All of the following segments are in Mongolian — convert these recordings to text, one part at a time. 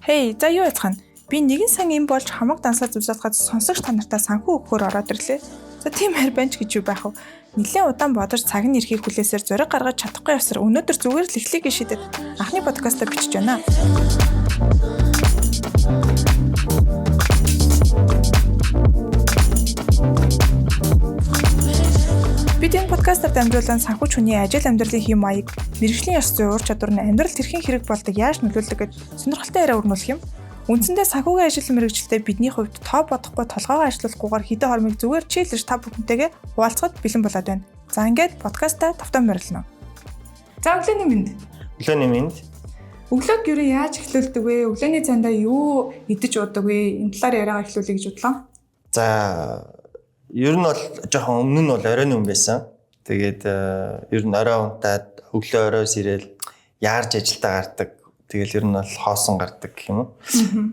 Хей, за юу яцхан? Би нэгэн сан юм болж хамаг дансаа зүсаатгаад сонсогч та нартай санхүү өгөхөөр ороод ирлээ. За тийм хайр байна ч гэж юу байх вэ? Нилээн удаан бодож цаг нь ирэхийг хүлээсээр зориг гаргаж чадахгүй явсаар өнөөдөр зүгээр л эхлэе гэж шийдээд анхны подкастаа бичиж байна. Бид энэ подкастаар дамжуулан санхүүч хүний ажил амьдралын хэм маяг, мэргэжлийн ёс зүй, ур чадвар нь амьдрал тэрхэн хэрэг болдог яаж нөлөөлдөг гэд сонирхолтой яриа өрнүүлэх юм. Үндсэндээ санхүүгийн ажил мэргэжилтэд бидний хувьд тоо бодохгүй толгоогоо ажилуулахгүйгээр хэдэн хормыг зүгээр чийлэж та бүхэнтэйгээ хуваалцахад бэлэн болоод байна. За ингээд подкастаа тавтан морилно. За өглөөний мэнд. Өглөөний мэнд. Өглөөг юу яаж эхлүүлдэг вэ? Өглөөний цайндаа юу идэж уудаг вэ? Энэ талаар яриагаа эхлүүлье гэж бодлоо. За ер нь бол жоохон өмнө нь бол оройн хүн байсан. Тэгээд ер нь орой унтаад өглөө оройс ирээл яарч ажилдаа гардаг. Тэгэл ер нь бол хоосон гардаг гэх юм уу.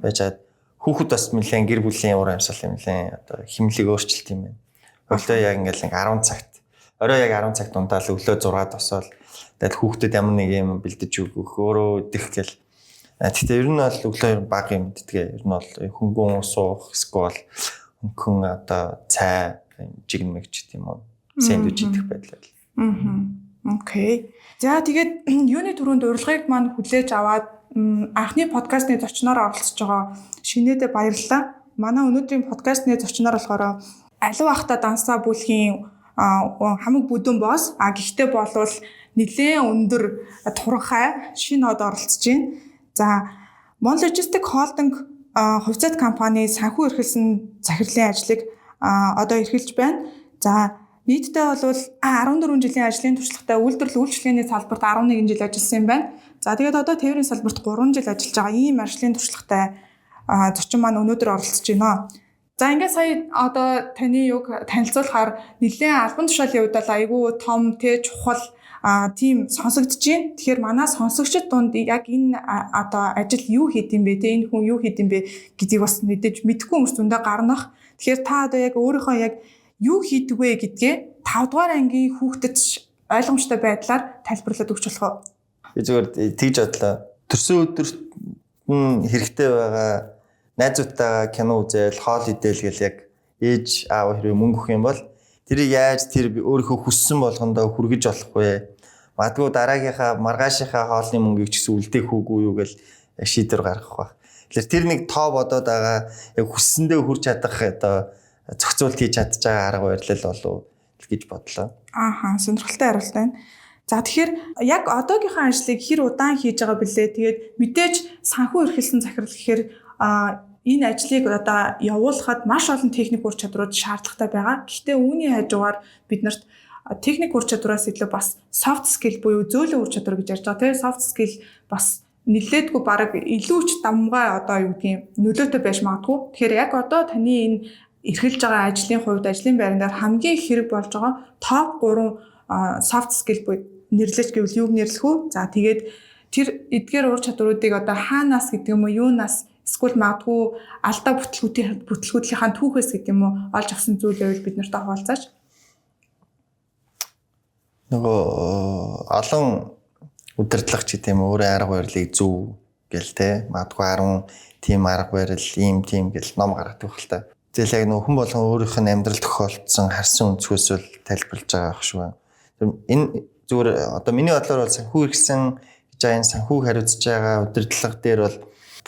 Байж чад хүүхэд бас нэлээд гэр бүлийн уур амьсгал юм лээ. Одоо химлэг өөрчлөлт юм байна. Өглөө яг ингээл нэг 10 цагт орой яг 10 цагт унтаал өглөө 6-ад босоод тэгэл хүүхдэд ямар нэг юм бэлдэж өгөх, өөрөө идэх гэл. Гэхдээ ер нь бол өглөө ер нь бага юм иддэг. Ер нь бол хөнгөн ус уух, эсвэл хөнгөн одоо цай, жигнэмэг ч гэдэм юм уу. Сэндвич идэх байдлаа. Окей. За тэгээд юуны түрүүнд урилгыг маань хүлээж аваад анхны подкастны зочноор оролцож байгаа шинээдээ баярлалаа. Манай өнөөдрийн подкастны зочноор болохоор алив ахта дансаа бүлгийн хамаг бүдүүн босс. А гэхдээ болвол нэлээд өндөр туранхай шинэ од оролцож байна. За Mon Logistic Holding хувьцаат компани санхүү эрхэлсэн захирлын ажлыг одоо эрхэлж байна. За нийтдээ бол 14 жилийн ажлын туршлагатай үйлдвэрлэл үйлчилгээний салбарт 11 жил ажилласан юм байна. За тэгээд одоо тээврийн салбарт 3 жил ажиллаж байгаа ийм ажлын туршлагатай зочин маань өнөөдөр оролцож байна. За ингээд сая одоо таны юг танилцуулахаар нэлээд албан тушаалын хувьд бол айгүй том тэ чухал тийм сонсогдож байна. Тэгэхээр манай сонсогчид дунд яг энэ одоо ажил юу хийд юм бэ те энэ хүн юу хийд юм бэ гэдгийг бас мэдээж мэдэхгүй хүмүүс зөндөө гарнах. Тэгэхээр та одоо яг өөрийнхөө яг юу хийдэг вэ гэдгээ 5 дугаар ангийн хүүхдэд ойлгомжтой байдлаар тайлбарлаад өгч болох уу? Би зүгээр тэгж бодлоо. Төрсөн өдөрт нь хэрэгтэй байгаа найзуудтайгаа кино үзээл, хоол идэл гэл яг ээж аав хэрэг мөнгө өгөх юм бол тэрийг яаж тэр өөрийнхөө хүссэн болгондоо хүргэж болох вэ? Магадгүй дараагийнхаа маргаашийнхаа хоолны мөнгийг ч гэсэн үлдээх үгүй юу гэл шийдвэр гаргах байх. Тэгэхээр тэр нэг тоо бодоод байгаа яг хүссэндээ хүрч чадах одоо зохицуулт хийж чадж байгаа арга барил болов гэж бодлоо. Ааха, сонирхолтой хариулт байна. За тэгэхээр яг одоогийнхаа ажлыг хэр удаан хийж байгаа бэлээ? Тэгээд мэдээж санхүү эрхэлсэн захирал гэхээр энэ ажлыг одоо явуулахад маш олон техник ур чадварууд шаардлагатай байгаа. Гэхдээ үүний хажуугаар бид нарт техник ур чадвараас илүү бас soft skill буюу зөөлөн ур чадвар гэж ярьж байгаа тийм soft skill бас нэлээдгүй бараг илүү ч давмгай одоо юу гэдгийг нөлөөтэй байж магадгүй. Тэгэхээр яг одоо таны энэ эрхэлж байгаа ажлын хувьд ажлын байран дээр хамгийн хэрэг болж байгаа топ 3 soft skill буюу нэрлэж гэвэл юуг нэрлэх үү? За тэгээд тэр эдгээр ур чадваруудыг одоо хаанаас гэдэг юм уу, юунаас эсвэл магадгүй алдаа бүтлгүүтлийнхаа түүхээс гэдэг юм уу олж авсан зүйл байвал бид нартай хуваалцаач. Нөгөө олон удирдлага ч гэдэг юм уу өөрийн арга барилыг зөв гэл те магадгүй 10 тийм арга барил ийм тийм гэл ном гаргадаг байх л та. Тэгэл яг нөгөө хүн болгон өөрийнх нь амьдрал тохиолдсон харсан өнцгөөс л тайлбарлаж байгаа байх шүү. Энэ зүгээр одоо миний бодлоор бол санхүү эрхэлсэн гэж байгаа энэ санхүүг хариуцж байгаа удирдлага дээр бол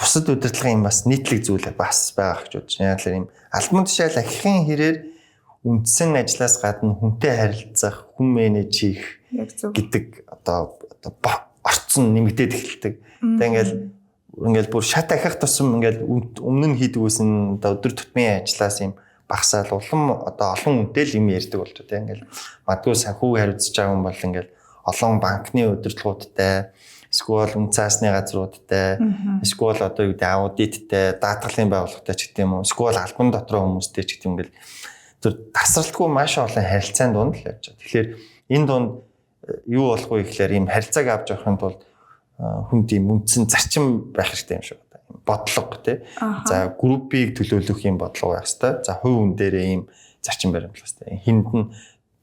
бусад удирдлагын юм бас нийтлэг зүйл бас байгаа гэж бодож байна. Яг л юм албан тушаал ахихын хэрээр үндсэн ажлаас гадна хүнтэй харилцах, хүн менеж хийх гэдэг одоо орцсон нэмэгдээд эхэлдэг. Тэгээ ингээл бүр шат ахих тусам ингээл өмнө нь хийдэг байсан одоо өдөр тутмын ажлаас юм багасаал улам одоо олон хүнтэй л юм ярьдаг болж байна. Ингээл магадгүй санхүүг хариуцж байгаа хүн бол ингээл олон банкны удирдлагуудтай эсвэл үн цаасны газруудтай, эсвэл одоо юу гэдэг аудиттай, даатгалын байгууллагатай ч гэдэг юм уу, эсвэл албан дотроо хүмүүстэй ч гэдэг юм ингээл тэр тасралтгүй маш олон харилцаан дунд л явж байгаа. Тэгэхээр энэ дунд юу болох вэ гэхээр ийм харилцааг авч явахын тулд хүнд ийм үндсэн зарчим байх хэрэгтэй юм шиг байна. Бодлого тий. За группийг төлөөлөх юм бодлого байх хэрэгтэй. За хувь хүн дээрээ ийм зарчим баримтлах хэрэгтэй. Хинд нь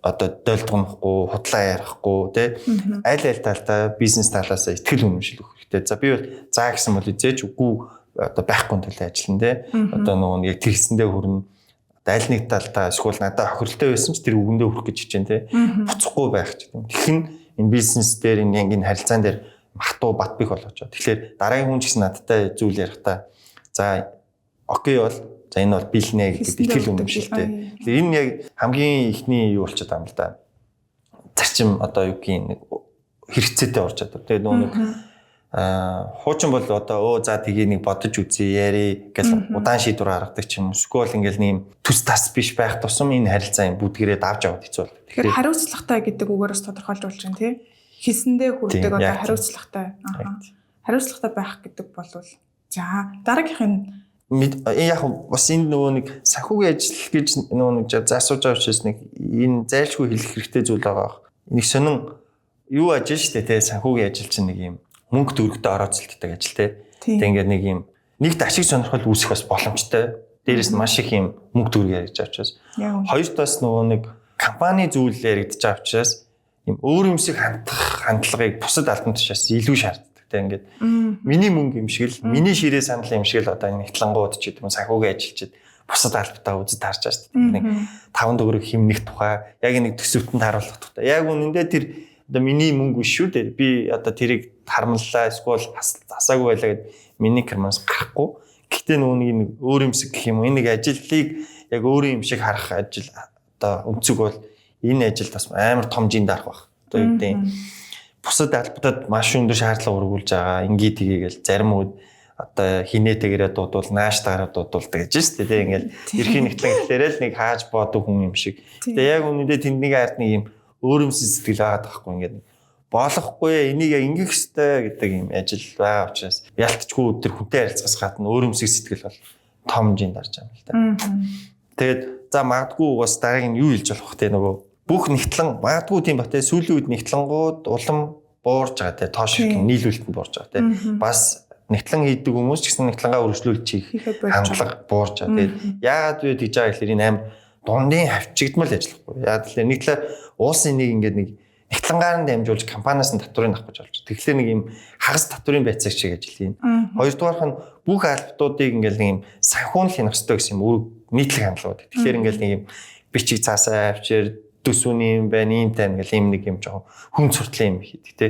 одоо долдгонохгүй, худлаа ярихгүй тий. Аль аль талдаа бизнес талаас итгэл үнэмшил өгөх хэрэгтэй. За би бол заа гэсэн бол эзээч үгүй одоо байхгүй төлөө ажиллана те. Одоо нөгөө нэг яг тэр хэсэндээ хүрнэ. Одоо аль нэг талдаа эсвэл надад хохирлтой байсан ч тэр үгэндээ хүрэх гэж хичээн те. Буцахгүй байх ч гэдэг. Тэгэх нь энэ бизнес дээр энэ яг энэ харилцаан дээр хатуу бат бих болгож байгаа. Тэгэхээр дараагийн хүн ч гэсэн надтай зүйл ярихдаа за окей бол за энэ бол биелнэ гэдэг итгэл үнэмшилтэй. Тэгэхээр энэ яг хамгийн ихний юу болчиход байгаа юм л да. Зарчим одоо юу гин нэг хэрэгцээтэй орж чадав. Тэгээд нөгөө нэг хуучин бол одоо өө за тгийг нэг бодож үзье яри гэл удаан шийдвэр гаргадаг ч юм уу. Эсвэл ингээл нэг төс тас биш байх тусам энэ харилцаа юм бүгдгээрээ давж аваад хэцүү болдог. Тэгэхээр хариуцлагатай гэдэг үгээр бас тодорхойлж болж байна тий. Хийсэндээ хүрдэг одоо хариуцлагатай. Хариуцлагатай байх гэдэг бол за дараагийнх нь яг бас энэ нөгөө нэг санхүүгийн ажил гэж нөгөө нэг засууж байгаа учраас нэг энэ зайлшгүй хэлэх хэрэгтэй зүйл байгаа. Нэг сонин юу ажил шүү дээ те, санхүүгийн ажил чинь нэг юм мөнгө төгрөгтэй орооцолтдог ажил те. Тэгээ ингээд нэг юм нэгт ашиг сонирхол үүсэх бас боломжтой. Дээрээс нь маш их юм мөнгө төгрөг яригдж байгаа учраас. Хоёрт бас нөгөө нэг компани зүйл яригдж байгаа учраас юм өөр юмсыг хандах хандлагыг бусад албан тушаас илүү шаарддаг. Тэ ингээд миний мөнгө юм шиг л миний ширээ санал юм шиг л одоо энэ нэгтлангууд ч гэдэг юм санхүүгийн ажилчид бусад албатаа үзэж таарч байгаа шүү дээ. Нэг 5 төгрөг хэмнэх тухай яг нэг төсөвтөнд харуулах тухай. Яг үнэндээ тэр одоо миний мөнгө биш шүү дээ. Би одоо тэрийг хармаллаа эсвэл хасаагүй байлаа гэд миний карманаас гарахгүй. Гэхдээ нөгөө нэг өөр юмсэг гэх юм уу энэ нэг ажлыг яг өөрийн юм шиг харах ажил одоо өнцөг бол энэ ажил бас амар том жин дарах байх. Одоо юу гэдэг юм бусад албатад маш өндөр шаардлага өргүүлж байгаа. Ингээ тгийгээл зарим үед одоо хинээтэйгээрээ дуудвал нааштайгаараа дуудуулдаг гэж шүү дээ. Тэ ингээл эрхийн нэгтлэн гэхлээрээ л нэг хааж боодог хүн юм шиг. Тэгээ яг үнэндээ тэнд нэг ард нэг юм өөрөмсөн сэтгэл байгаа байхгүй ингээд болохгүй энийг яг ингэх ёстой гэдэг юм ажил байгаа учраас ялтчгүй тэр хүнтэй харилцахаас гадна өөрөмсөг сэтгэл бол том хэмжээнд дарж байгаа юм л та. Тэгээд за магадгүй бас дараагийн юу хэлж болох вэ нөгөө бүх нэгтлэн магадгүй тийм ба те сүүлийн үед нэгтлангууд улам буурж байгаа те тоош их нийлүүлэлтэнд буурж байгаа те бас нэгтлэн хийдэг хүмүүс ч гэсэн нэгтлангаа өргөжлүүлж хийх хандлага буурж байгаа. Тэгээд яагаад вэ гэж байгаа гэхээр энэ амар дундын хавчигдмал ажиллахгүй. Яагаад гэвэл нэг талаар уулсын нэг ингээд нэг нэгтлангаар нь дамжуулж компаниас нь татварыг авах гэж болж. Тэгэхээр нэг юм хагас татварын байцаагч шиг ажил хийн. Хоёрдугаарх нь бүх албадуудыг ингээд нэг юм санхүүн л хянах ёстой гэсэн юм үүрэг нийтлэг хандлага байдаг. Тэгэхээр ингээд нэг юм бичиг цаасаа авчир төсвөний юм байна, ийм тань гэл ийм нэг юм жоохон хүн суртлын юм хийдэг те.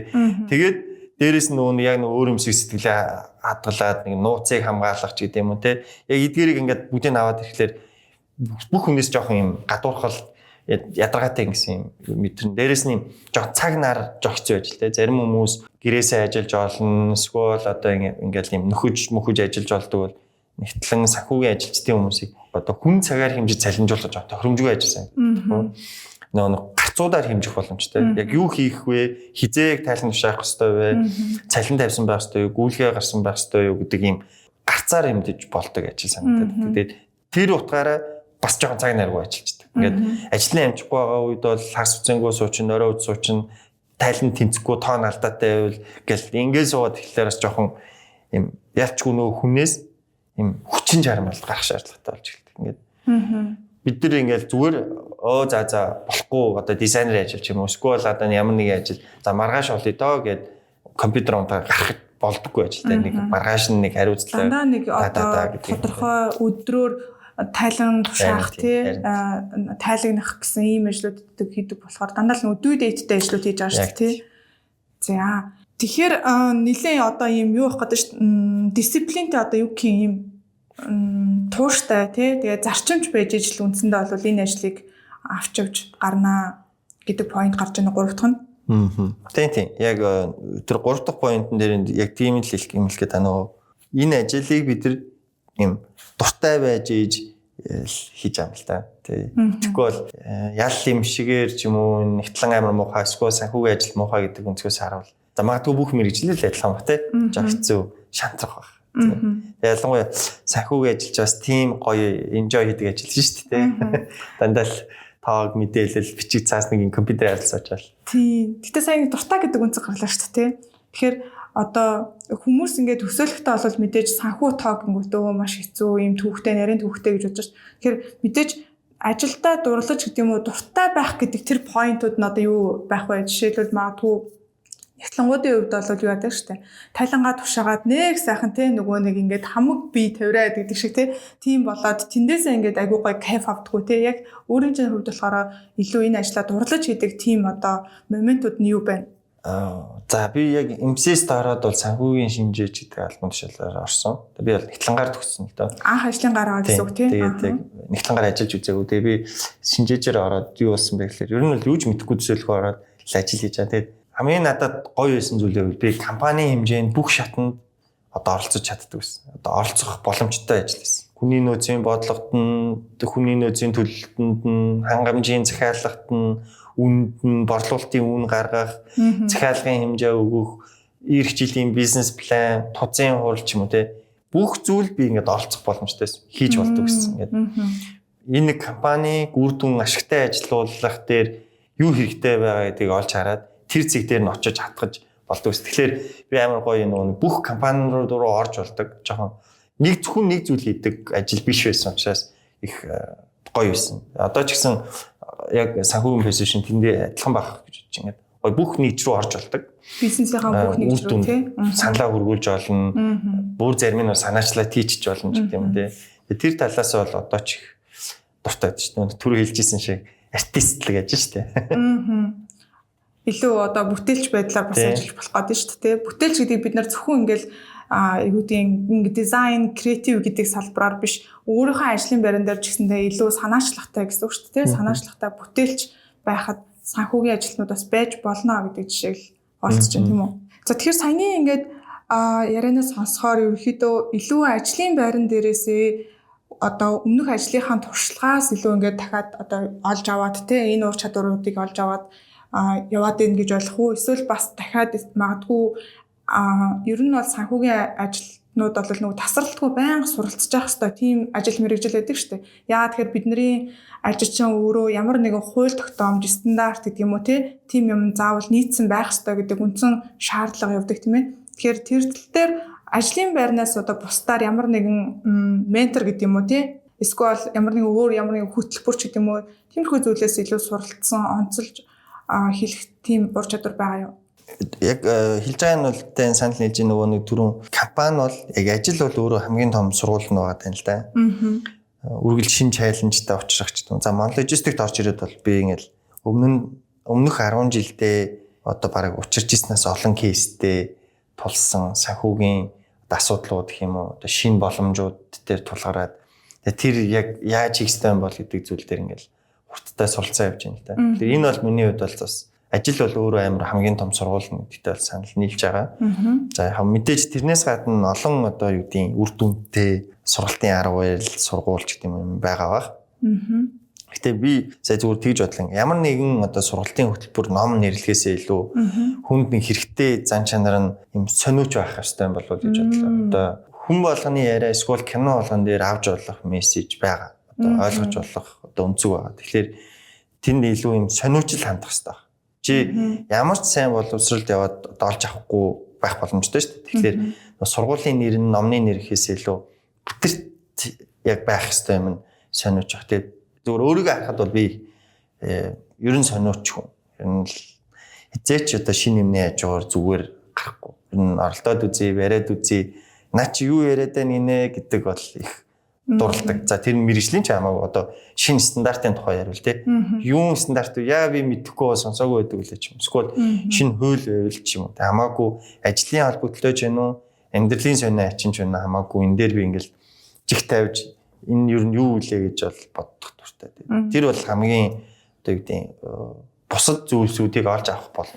Тэгээд дээрэс нь нөгөө яг нэг өөр юмсыг сэтгэлээ хадгалаад нэг нууцыг хамгаалах ч гэдэг юм уу те. Яг эдгээрийг ингээд бүгдийг аваад ирэхлээр бүх хүнээс жоохон юм гадуурхал ядаргаатай гэсэн юм мэдэрнэ. Дээрэс нь жоохон цаг нар жоох хэцүү ажил те. Зарим хүмүүс гэрээсээ ажиллаж олно, эсвэл одоо ингээд юм нөхөж мөхөж ажиллаж болдог бол нэгтлэн санхүүгийн ажилчдын хүмүүсийг одоо хүн цагаар хэмжиж цалинжуулах жоох тохиромжгүй ажилласан. Нөгөө гарцуудаар хэмжих боломжтой. Яг юу хийх вэ? Хизээ яг тайлан тушаах ёстой вэ? Цалин тавьсан байх ёстой юу? Гүйлгээ гарсан байх ёстой юу гэдэг ийм гарцаар хэмжиж болдог ажил санагдаад. Тэгээд тэр утгаараа бас жоохон цаг наргүй ажиллаждаг. Ингээд ажлын амжихгүй байгаа үед бол хагас үцэнгүү суучин, орой үд суучин, тайлан тэнцэхгүй тоон алдаатай байвал гэл ингээд суугаад эхлэхээр бас жоохон юм ялчгүй нөгөө хүнээс юм хүчин чармаал гарах шаардлагатай болж эхэлдэг. Ингээд бид нар ингээл зүгээр өө за за болохгүй одоо дизайнер ажил ч юм уу эсвэл одоо ямар нэгэн ажил за маргааш олъё доо гэд компьютер унтаа гарах болдоггүй ажилтай нэг маргааш нь нэг хариуцлага дандаа нэг одоо тодорхой өдрөөр тайлан тушаах тий тайлагнах гэсэн ийм ажлууд хийдэг болохоор дандаа л нэг due date-тэй ажлууд хийж байгаа шүү дээ тий. За тэгэхээр нэлээд одоо ийм юу байх гэдэг шүү дисциплинтэй одоо юу гэх юм тууштай тий тэгээ зарчимч байж ижил үндсэндээ бол энэ ажлыг авч явж гарнаа гэдэг point гарч байгаа гурав дахь нь. Тийм тийм. Яг тэр гурав дахь point-н дээр яг тийм л хэлэх юм л гээд нөгөө энэ ажлыг бид нар юм дуртай байж иж хийж байгаа юм л та. Тий. Тэгэхгүй бол ял юм шигээр ч юм уу нэгтлэн амар муухай эсвэл санхүүгийн ажил муухай гэдэг өнцгөөс харуул. За магадгүй бүх мэргэжил л адилхан ба тий. Жог хэцүү шантрах байх. Тэгээ ялангуяа санхүүгийн ажиллаж бас тийм гоё enjoy хийдэг ажил шүү дээ тий. Дандаа л тоог мэдээлэл бичиг цаас нэг компьютер харилцаачаал. Тийм. Гэтэ сайн дуртай гэдэг үнцэг гарлаа шүү дээ тий. Тэгэхээр одоо хүмүүс ингээд төсөөлөхтэй бол мэдээж санхүү тоог гингүүт өө маш хэцүү юм түүхтэй нарийн түүхтэй гэж бодож шүү. Тэгэхээр мэдээж ажилдаа дурлаж гэдэг юм уу дуртай байх гэдэг тэр поинтууд нь одоо юу байх вэ? Жишээлбэл магадгүй Нягтлангуудын хувьд бол юу яадаг штэ. Тайлангаа тушаагаад нэг сайхан те нөгөө нэг ингээд хамаг бие тавираад гэдэг шиг те тийм болоод тэндээсээ ингээд айгуу гой кайф авдггүй те. Яг өөрийн чинь хувьд болохоор илүү энэ ажлаа дурлаж хийдэг тийм одоо моментууд нь юу байна? За би яг MCS-т ороод бол санхүүгийн шинжээч гэдэг албан тушаалаар орсон. Би бол Нягтлангаар төгссөн л доо. Анх ажлын гараа гэсэн үг тийм. Тэгээд яг Нягтлангаар ажиллаж үзээгүй. Тэгээ би шинжээчээр ороод юу болсон бэ гэхээр ер нь бол юу ч мэдэхгүй төсөөлөхөөр ороод л ажил хийж байгаа. Тэгээд хамгийн надад гоё байсан зүйлээ би компани хэмжээнд бүх шатанд одоо оролцож чаддаг байсан. Одоо оролцох боломжтой ажил байсан. Хүний нөөцийн бодлогот нь, хүний нөөцийн төлөлтөнд нь, хангамжийн захиалгад нь, үнэнд нь, борлуулалтын үн гаргах, захиалгын хэмжээ өгөх, ирэх жилийн бизнес план, тузын хурал ч юм уу те. Бүх зүйл би ингээд оролцох боломжтой байсан. Хийж болдог гэсэн. Ингээд энэ нэг компани үр дүн ашигтай ажилуулах дээр юу хэрэгтэй байгаа гэдгийг олж хараад тэр зэг дээр нь очиж хатгаж болдог гэсэн. Тэгэхээр би амар гоё нөгөө бүх компани руу орж болдог. Жохон нэг зөвхөн нэг зүйл хийдэг ажил биш байсан учраас их гоё байсан. Одоо ч гэсэн яг санхүүгийн position тэндээ адилхан байх гэж бодож ингээд гоё бүх нэгж рүү орж болдог. Бизнесийнхаа бүх нэгж рүү тий. Саналаа хөргүүлж олно. Бүр зарим нь санаачлаа тийчж болно ч гэдэг юм тий. Тэр талаас бол одоо ч их дуртай байдаг шүү дээ. Түрүү хэлжсэн шиг артистлэг ажил шүү дээ. Илүү одоо бүтээлч байдлаар бас ажиллаж болох гэдэг шүү дээ. Бүтээлч гэдгийг бид нар зөвхөн ингээл юу гэдгийг дизайн, креатив гэдэг салбараар биш, өөрийнхөө ажлын байран дээр ч гэсэндээ илүү санаачлагтай гэсэн үг шүү дээ. Санаачлагтай бүтээлч байхад санхүүгийн ажилтнууд бас байж болно гэдэг жишээг л олцож байна тийм үү. За тэгэхээр саяны ингээд ярианаас сонсохоор ерөнхийдөө илүү ажлын байран дээрээсээ одоо өмнөх ажлынхаа туршлагаас илүү ингээд дахиад одоо олж аваад те энэ ур чадваруудыг олж аваад яваад ийн гэж ойлгох уу? Эсвэл бас дахиад магадгүй ер нь бол санхүүгийн ажилтнууд бол нөгөө тасралтгүй байнга суралцж явах хэрэгтэй тийм ажил мэргэжил байдаг шүү дээ. Яагаад тэгэхээр бидний ажилчин өөрөө ямар нэгэн хууль тогтоомж, стандарт гэдэг юм уу тийм юм заавал нийцсэн байх хэрэгтэй гэдэг үндсэн шаардлага явдаг тийм ээ. Тэгэхээр тэр тал дээр ажлын байрнаас одоо бусдаар ямар нэгэн ментор гэдэг юм уу тий эсвэл ямар нэгэн өөр ямар нэгэн хөтөлбөр ч гэдэг юм уу тиймэрхүү зүйлээс илүү суралцсан, онцолж хэлэх тийм ур чадвар байгаа юу? Яг хэлж байгаа нь бол тэн санал нийлж нөгөө нэг түрүүн компани бол яг ажил бол өөрөө хамгийн том сургууль нь байгаа тань л да. Үргэлж шинэ чаленжтай учрах ч гэдэг. За Mon Logistics-т орж ирээд бол би ингээл өмнөх 10 жилдээ одоо бараг учирч ирснээс олон кейстэй тулсан санхүүгийн асуудлууд гэх юм уу одоо шинэ боломжууд дээр тулгараад тэр яг яаж хийх ёстой юм бол гэдэг зүйл дээр ингээл хурдтай суралцаа явж байна л да. Тэгэхээр энэ бол миний хувьд бол бас ажил бол өөрөө амар хамгийн том сургууль гэдэгтэй бол санал нийлж байгаа. За яг мэдээж тэрнээс гадна олон одоо юу гэдгийг үр дүнтэй сургалтын арга барил, сургууль ч гэдэг юм байгаа бах. Гэтэ би сая зүгээр тэгж бодлоо. Ямар нэгэн одоо сургалтын хөтөлбөр ном нэрлэхээсээ илүү хүнд нэг хэрэгтэй зан чанар нь юм сониуч байх хэрэгтэй юм болов уу гэж бодлоо. Одоо хүн болгоны яриа эсвэл кино болгон дээр авч болох мессеж байгаа. Одоо ойлгож болох одоо өнцөг байгаа. Тэгэхээр тэнд илүү юм сониучл хандах хэрэгтэй. Чи ямар ч сайн боловсролд яваад одоо олж авахгүй байх боломжтой шүү дээ. Тэгэхээр сургуулийн нэр нь номны нэр гэхээс илүү бүтэрт яг байх хэрэгтэй юм сониуч ах. Тэгээд зүгээр өөрийгөө харахад бол би ер нь сониуч хүн. Ер нь л хизээч одоо шинэ юмны хажуугаар зүгээр гарахгүй. Ер нь оролдоод үзье, бариад үзье. Наа чи юу яриад байна гинэ гэдэг бол их дурладаг. За тэр мэрэгжлийн ч хамаагүй одоо шинэ стандартын тухай яриул те. Юун стандарт вэ? Яа би мэдэхгүй сонсоогүй байдаг үлээ ч юм. Эсвэл шинэ хууль байвал ч юм уу. Тэ хамаагүй ажлын холбогдлоо ч юм уу, амьдралын сонио ачин ч юм хамаагүй энэ дээр би ингээл жиг тавьж энэ юу нь юу үлээ гэж бол бодох дуртай. Тэр бол хамгийн одоо юу гэдэг бусад зүйлсүүдийг олж авах бол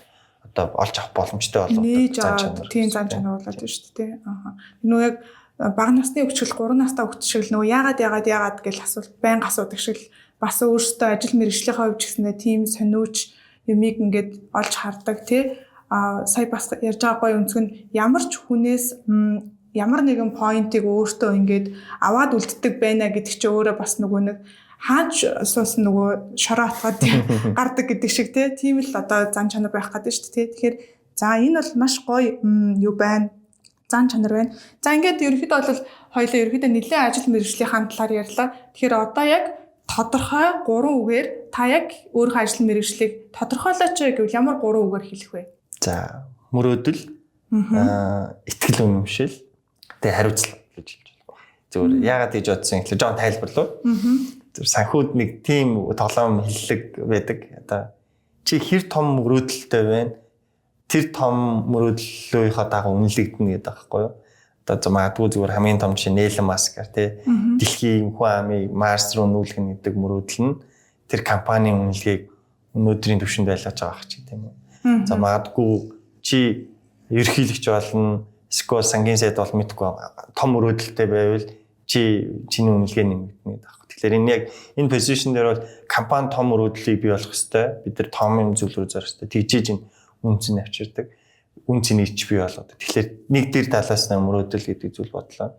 одоо олж авах боломжтой болгодог зан чанар. Тийм зан чанар болоод байна шүү дээ. Аа. Нөө яг бага насны хөгжил 3 настай хөгжил шиг л нөгөө яагаад яагаад яагаад гэж асуулт байнга асуудаг шиг л бас өөрөөсөө ажил мэргэжлийнхаа хувьд ч гэсэндээ тийм сониуч юмыг ингээд олж хардаг тий. А сая бас ярьж байгаа гоё өнцөг нь ямар ч хүнээс ямар нэгэн поинтыг өөртөө ингээд аваад үлддэг байна гэдэг чинь өөрөө бас нөгөө нэг хаач суусан нөгөө шороо отгоод гардаг гэдэг шиг тий. Тийм л одоо зан чанар байх гэдэг шүү дээ тий. Тэгэхээр за энэ бол маш гоё юу байна. Зан чанар байна. За ингээд ерөнхийдөө бол хоёлаа ерөнхийдөө нэлээд ажил мэргэжлийнхаа талаар ярьлаа. Тэгэхээр одоо яг тодорхой 3 үгээр та яг өөрийнхөө ажил мэргэжлийг тодорхойлооч гэвэл ямар 3 үгээр хэлэх вэ? За Мөрөөдөл, итгэл үнэмшил, тэгээ хариуцлага гэж хэлж байна. Зөвхөн яагаад гэж бодсон гэхлээр жоон тайлбарлав. Зөв санхүүд нэг тийм тоглоом хэллэг байдаг. Одоо чи хэр том мөрөөдөлтэй байна? Тэр том мөрөөдлөөхөө дагуу үнэлэгдэнэ гэдэг байхгүй юу? Одоо магадгүй зүгээр хамгийн том жишээ Элон Маскаар тий дэлхийн хүн амыг Марс руу нүүлгэнэ гэдэг мөрөөдөл нь тэр компанийн үнэлгээг өнөөдрийн түвшинд байлгаж байгаа ч гэдэг юм уу. За магадгүй чи ерөнхийлөгч болно, эсвэл сангийн сайд бол мэдгүй том мөрөөдөлтэй байвал чи чиний үнэлгээ нэмэгдэнэ гэдэг аахгүй. Тэгэхээр энэ яг энэ position дээр бол компани том мөрөөдлийг бий болгох хэвээр, бид нар том юм зүйл рүү зорих хэвээр, тэгжээж энэ үнэ цэн авчирдаг. Үнэ цэнийг ч бий болгодог. Тэгэхээр нэг дээр талаас нь мөрөөдөл гэдэг зүйл бодлоо.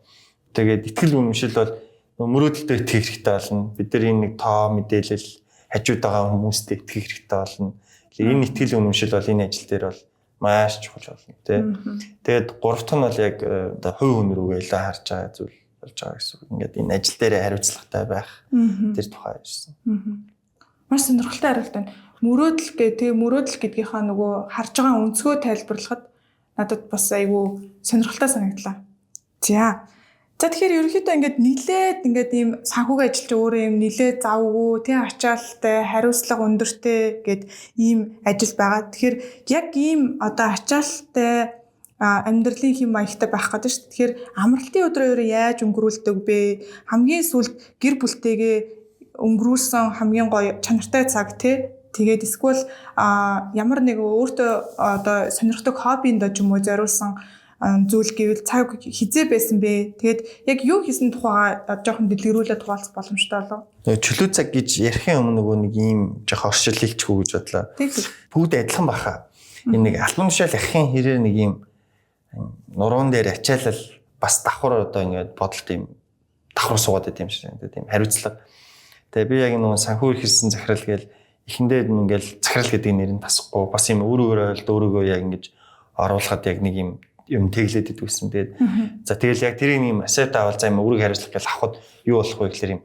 Тэгээд итгэл үнэмшил бол мөрөөдөлтөд итгэх хэрэгтэй болно. Бид нар энэ нэг тоо мэдээлэл хажууд байгаа хүмүүстэй итгэх хэрэгтэй болно. Энэ итгэл үнэмшил бол энэ ажил дээр бол маш чухал болно тий. Тэгээд гурав дахь нь бол яг одоо хувь хүн рүүгээ илүү харж байгаа зүйл болж байгаа гэсэн үг. Ингээд энэ ажил дээрээ хариуцлагатай байх тэр тухай ярьсан. Маш сонирхолтой хариулт байна. Мөрөөдөл гэ тэгээ мөрөөдөл гэдгийнхаа нөгөө харж байгаа өнцгөө тайлбарлахад надад бас айгүй сонирхолтой санагдлаа. За. За тэгэхээр ерөнхийдөө ингээд нилээд ингээд ийм санхүүгийн ажилч өөрөө ийм нилээд завгүй, тий ачаалттай, хариуцлага өндөртэй гэд ийм ажил байгаа. Тэгэхээр яг ийм одоо ачаалттай амьдралын хэм маягтай байх гэдэг шүү дээ. Тэгэхээр амралтын өдрөө өөрөө яаж өнгөрүүлдэг бэ? Хамгийн сүүлд гэр бүлтэйгээ өнгөрүүлсэн хамгийн гоё чанартай цаг тий. Тэгээд эсвэл ямар нэг өөртөө одоо сонирхдаг хоббинд ч юм уу зориулсан зүйл гэвэл цаг хизээ байсан бэ? Тэгээд яг юу хийсэн тухайгаа жоохон дэлгэрүүлээд хуваалцах боломжтой болов. Чөлөө цаг гэж ярихын өмнө нөгөө нэг ийм жоохон орчил хэлчихүү гэж бодлоо. Бүгд адилхан баха. Энэ нэг албан тушаал ахын хэрээр нэг ийм нуруунд дээр ачаалал бас давхар одоо ингээд бодолт ийм давхар суугаад байт юм шиг санагдаад тийм хариуцлага. Тэгээ би яг нөгөө санхүү эрхэлсэн захирал гээл эхэндээ ингээл захирал гэдэг нэр нь тасахгүй бас юм өөрөөрөө ойлд өөрөөгөө яг ингэж оруулахад яг нэг юм юм тэглээд идэх гэсэн. Тэгээд за тэгэл яг тэрийг юм асет авал за юм өөрийг хариуцлах гэж авахд юу болох вэ гэхээр юм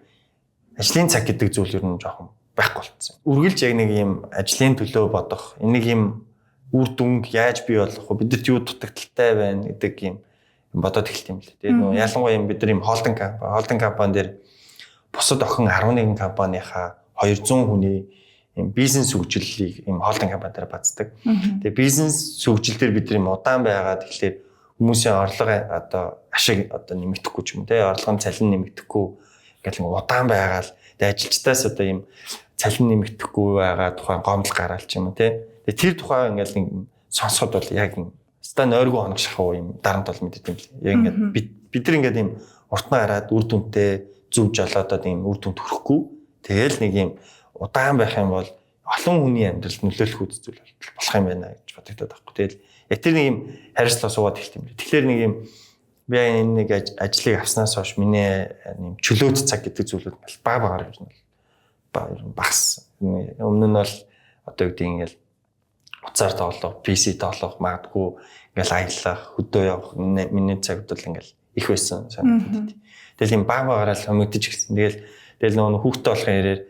ажлын цаг гэдэг зүйл ер нь жоохон байхгүй болцсон. Үргэлж яг нэг юм ажлын төлөө бодох, энийг юм үр дүнг яаж бий болгох вэ? Бидэрт юу дутагдaltaй байна гэдэг юм бодоод эхэлт юм лээ. Тэгээд нөгөө ялангуяа юм бид нар юм холдинг компани, холдинг компани дээр бусад охин 11 компанийнхаа 200 хүний юм бизнес хөгжлөлийг юм холдинг компани дээр бацдаг. Тэгээ бизнес хөгжил дээр бид нар юм удаан байгаа. Тэгэхээр хүмүүсийн орлого одоо ашиг одоо нэмэгдэхгүй ч юм уу те орлогын цалин нэмэгдэхгүй ингээл удаан байгаа л тэгээ ажилчдаас одоо юм цалин нэмэгдэхгүй байгаа тухайн гомдол гараал ч юм уу те. Тэгээ тэр тухай ингээл нэг сонсоход бол яг ста нойргүй хоног шахуу юм дарамт бол мэддэг юм лээ. Яг ингээд бид нар ингээд юм урт нь гараад үр дүнтэй зөв жолоодод юм үр дүнд хүрэхгүй тэгэл нэг юм удаан байх юм бол олон хүний амьдралд нөлөөлөх үз зүйл болох юм байна гэж бодогдоод байхгүй. Тэгэл яг тэр нэг юм хариуцлага суугаад эхэлт юм лээ. Тэгэхээр нэг юм би энэ нэг ажлыг авснаас хойш миний юм чөлөөт цаг гэдэг зүйлүүд баг багаар юм багассан. Өмнө нь бол одоо юу гэдэг ингээл утсаар тоглох, PC тоглох, магадгүй ингээл аялах, хөдөө явах миний цагт бол ингээл их байсан санагдаад. Тэгэл юм баг багаараа л хомигдож эхэлсэн. Тэгэл тэгэл нөгөө хүүхдтэй болохын хэрээр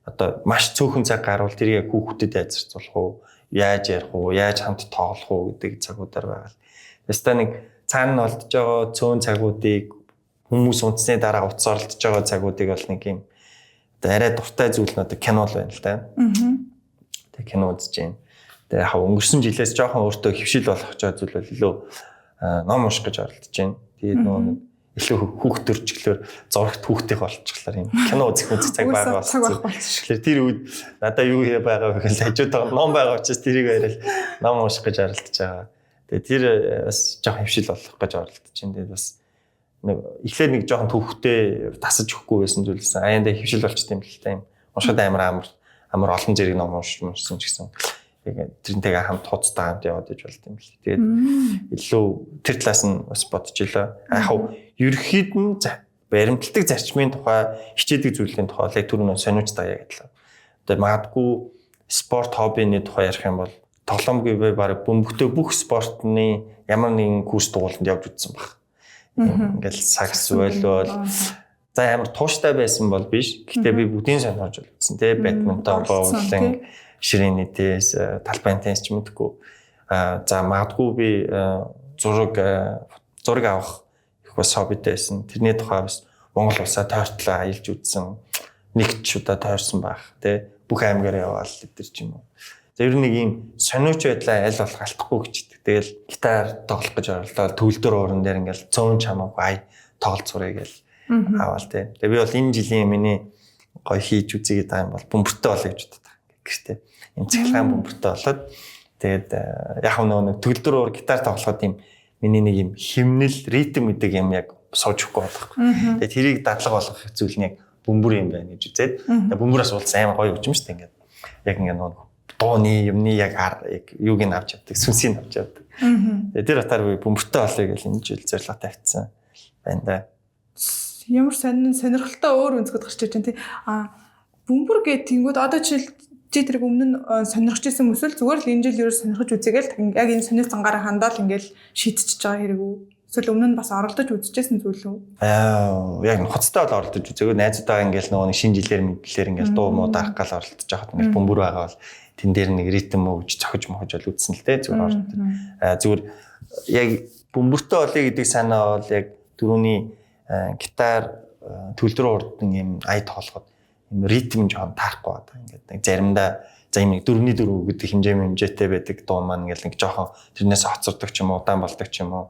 одоо маш цөөхөн цаг гарвал тэрийг хүүхдэд яаж зарцуулах уу, яаж ярих уу, яаж хамт тоглох уу гэдэг цагуудаар байгаа л. Тэстэ нэг цаана нь олдож байгаа цөөн цагуудыг хүмүүс унтсны дараа утас оролдож байгаа цагуудыг бол нэг юм одоо арай дуртай зүйл нь одоо кино л байна л да. Тэгээ кино үзэж байна. Тэгээ яг өнгөрсөн жилээс жоохон өөртөө хөвшил болох гэж зүйл бол илүү ном унших гэж оролдож байна. Тэгээд нөгөө нэг илүү хүүхд төрчихлөөр зурагт хүүхдийнх болчихлоор юм кино үзэх үзэх цаг байгаа болсон. Тэгэхээр тэр үед надаа юу хий байгаа вэ гэхэл хажууд байгаа ном байгаа учраас тэрийг яриад ном унших гэж оролдож байгаа. Тэгээ тэр бас жоохон хөвшил болох гэж оролдож байна. Тэгээд бас нэг эхлээд нэг жоохон төвхтэй тасаж өгөхгүй байсан зүйлсэн. Аяндаа хөвшил болчт юм л та юм. Уншихад амар амар олон зэрэг ном уншиж уншсан ч гэсэн яг тэрнтэйгээ хамт хуудастай хамт яваад иж болд юм л. Тэгээд илүү тэр талаас нь бас бодож илаа. Яг хав ерөнхийд нь баримтлагдаг зарчмын тухай хичээдэг зүйлийн тухай яг түрүү сониуч та яг адилхан. Одоо магадгүй спорт хоббины тухай ярих юм бол тоглоомгүй бай баг бөмбөгтөө бүх спортны ямар нэгэн курс дугууланд явж үзсэн баг. Ингээл сагс байлвал за ямар тууштай байсан бол биш. Гэтэ би бүгдийг сонирхож үзсэн те бадминтон, боулинг, ширээний теннис, талбайн теннис ч мэдгүй. За магадгүй би зураг авах их бас хоббитэй байсан. Тэрний тухай бас Монгол улсаа тойртлоо аялж үзсэн. Нэг ч удаа тойрсон байх тий. Бүх аймгаар яваал эдэр ч юм уу. За ер нь нэг юм сониуч байдлаа аль болох алдахгүй гэждэг. Тэгэл гитар тоглох гэж оролдоод төгөлдөр ууран дээр ингээл цөөн чамаагүй ай тоглолт сурыг гэл аваал тий. Тэгээ би бол энэ жилийн миний гоё хийж үзье гэдэг юм бол бөмбөртэй болъё гэж боддог. Гэртээ юм цахилгаан бөмбөртэй болоод тэгээд яг нэг төгөлдөр уур гитар тоглоход юм миний нэг юм химнэл ритм гэдэг юм яг сууж өгөхгүй болох. Тэгээд тэрийг дадлага болгох зүйл нь яг бөмбөр юм байна гэж үзээд тэгээд бөмбөрөөс уулзсан амар гоё хөгжим шүү дээ ингээд. Яг ингээд нөгөө дууны юмны яг юуг нь авч явдаг, сүнсийг авч явдаг. Тэгээд тэр утгаар би бөмбөртэй болъё гэж энэ жил зорилго тавьчихсан байна да. Ямар сонирхолтой өөр өнцгөд гарч иж байна тий. А бөмбөр гэдэг тэнгүүд одоо жишээл чи тэрийг өмнө нь сонирхож исэн мөсөл зүгээр л энэ жил ерөөс сонирхож үзээгээл яг энэ сонио цангаараа хандаал ингээл шийдчихэж байгаа хэрэг үү? Эсвэл өмнө нь бас оролдож үзчихсэн зүйл үү? Яг нухацтай бол оролдож үзээгүй. Найзуудаа ингээл нөгөө нэг шинэ жилээр мэдлэр ингээл дуу муу дарах гал оролдож байхад ингээл бөмбөр байгаа бол тэн дээр нэг ритм өгж цохиж мохож бол үзсэн л дээ зүгээр оролдож. Зүгээр яг бөмбөртэй болъё гэдэг санаа бол яг түрүүний гитар төлдрөө урдсан юм ая тоолоход юм ритм жоохон таарахгүй байна. Ингээд нэг заримдаа за юм нэг 4-4 гэдэг хэмжээтэй байдаг дуу маань ингээл нэг жоохон тэрнээс хоцордог ч юм уу, удаан болдог ч юм уу.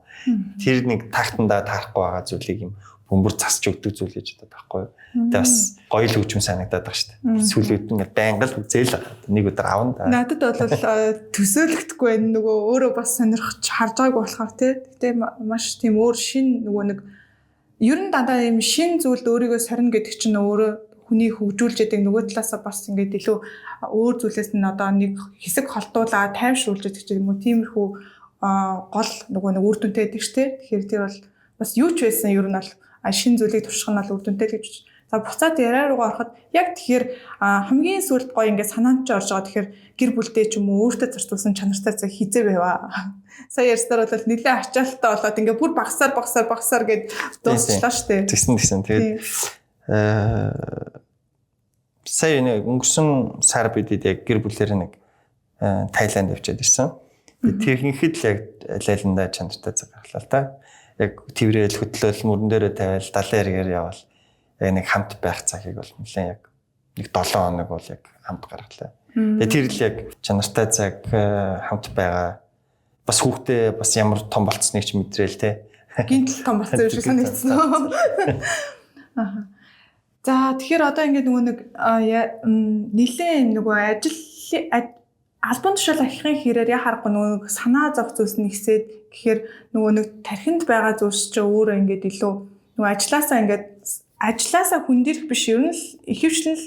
Тэр нэг тактандаа таарахгүй байгаа зүйлийг юм бөмбөр засч өгдөг зүйл гэж боддог байхгүй юу. Тэгээ бас гоё л хөгжим санагдаад байгаа шүү дээ. Сүүлийн үед ингээд байнга л үзээл байгаа. Нэг өдөр авна да. Надад бол төсөөлөгдөхгүй байна. Нөгөө өөрөө бас сонирхож харж байгаагүй болохоор тий. Гэтэ маш тийм өөр шин нөгөө нэг ер нь дандаа юм шин зүйлд өөрийгөө сорно гэдэг чинь өөрөө хүний хөгжүүлж яадаг нөгөө талаасаа бас ингээд илүү өөр зүйлээс нь одоо нэг хэсэг холдуулаад тайвшруулж яадаг ч юм уу тиймэрхүү гол нөгөө нэг үр дүнтэй байдаг шүү дээ. Тэгэхээр тэр бол бас юу ч байсан ер нь бол шинэ зүйлийг турших нь бол үр дүнтэй л гэж. За буцаад яриа руугаа ороход яг тэгэхээр хамгийн сүүлд гоё ингээд санаанд ч орж байгаа. Тэгэхээр гэр бүлдээ ч юм уу өөртөө зарцуулсан чанартай цаг хизээ байваа. Сая ярьснаар бол нэлээд ачаалттай болоод ингээд бүр багасаар гэд дуусчлаа шүү дээ. Тэгсэн. Тэгээд сая нэг өнгөрсөн сар бидэд яг гэр бүлээр нэг Таиланд явчаад ирсэн. Тэрхэнхэд л яг алайландаа чанартай цаг гаргалаа л та. Яг тэрэл хөтлөөл мөрөн дээрээ тавиал далайн эргээр яваал яг нэг хамт байх цагийг бол нэлээд яг нэг 7 хоног бол яг хамт гаргалаа. Тэгээ тэр л яг чанартай цаг хамт байгаа. Бас хүүхдээ бас ямар том болцсныг ч мэдрээл те. Гинтл том болцсон юм шиг санагдсан. Аа. За тэгэхээр одоо ингээд нөгөө нэг нэлээд нөгөө ажил албан тушаал ахихын хэрээр яа харахгүй нөгөө санаа зовх зүйлс нь ихсээд гэхээр нөгөө нэг тархинд байгаа зүйлс чинь өөрөө ингээд илүү нөгөө ажилласаа ингээд ажилласаа хүндэрх биш ер нь л ихэвчлэн л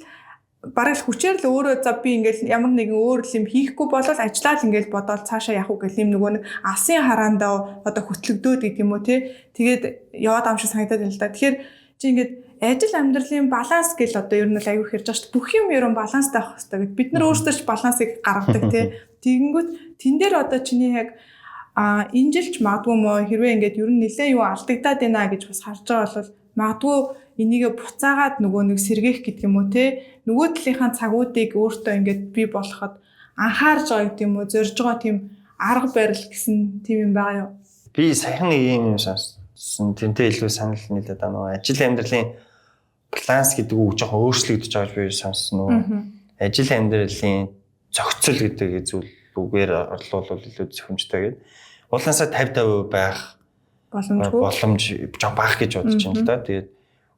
бараг л хүчээр л өөрөө за би ингээд ямар нэгэн өөр юм хийхгүй болол ажиллаа л ингээд бодоол цаашаа явах уу гэх юм нөгөө нэг алсын хараандаа одоо хөтлөгдөөд гэдэг юм уу тий. Тэгээд яваад ам шиг санагдаад байна л да. Тэгэхээр чи ингээд ажил амьдралын баланс гэл одоо ер нь л аюу хэрж байгаа шүү дээ. Бүх юм ер нь баланстай байх хэрэгтэй гэд. Бид нар өөрсдөө ч балансыг гаргадаг тий. Тэгэнгүүт тэн дээр одоо чиний яг энэ жилч магадгүй мó хэрвээ ингээд ер нь нэлээд юу алдагдаад байна гэж бас харж байгаа бол магадгүй энийгээ буцаагаад нөгөө нэг сэргээх гэдэг юм уу те нөгөө талынхаа цагуудыг өөртөө ингээд бий болгоход анхаарж байгаа гэдэг юм уу зорж байгаа тийм арга барил гэсэн тийм юм байгаа юу? Би саяхан нэг юм сонссон. Тэнтэй илүү санал нийлээд байгаа нөгөө ажил амьдралын баланс гэдэг үг жоохон өөрчлөгдөж байгааг би сонссон нөгөө ажил амьдралын зохицол гэдэг зүйл үгээр орлуулвал илүү зохимжтой гэдэг. Уулансаа 50-50% байх боломж жоохон бага гэж бодож байна л да. Тэгээд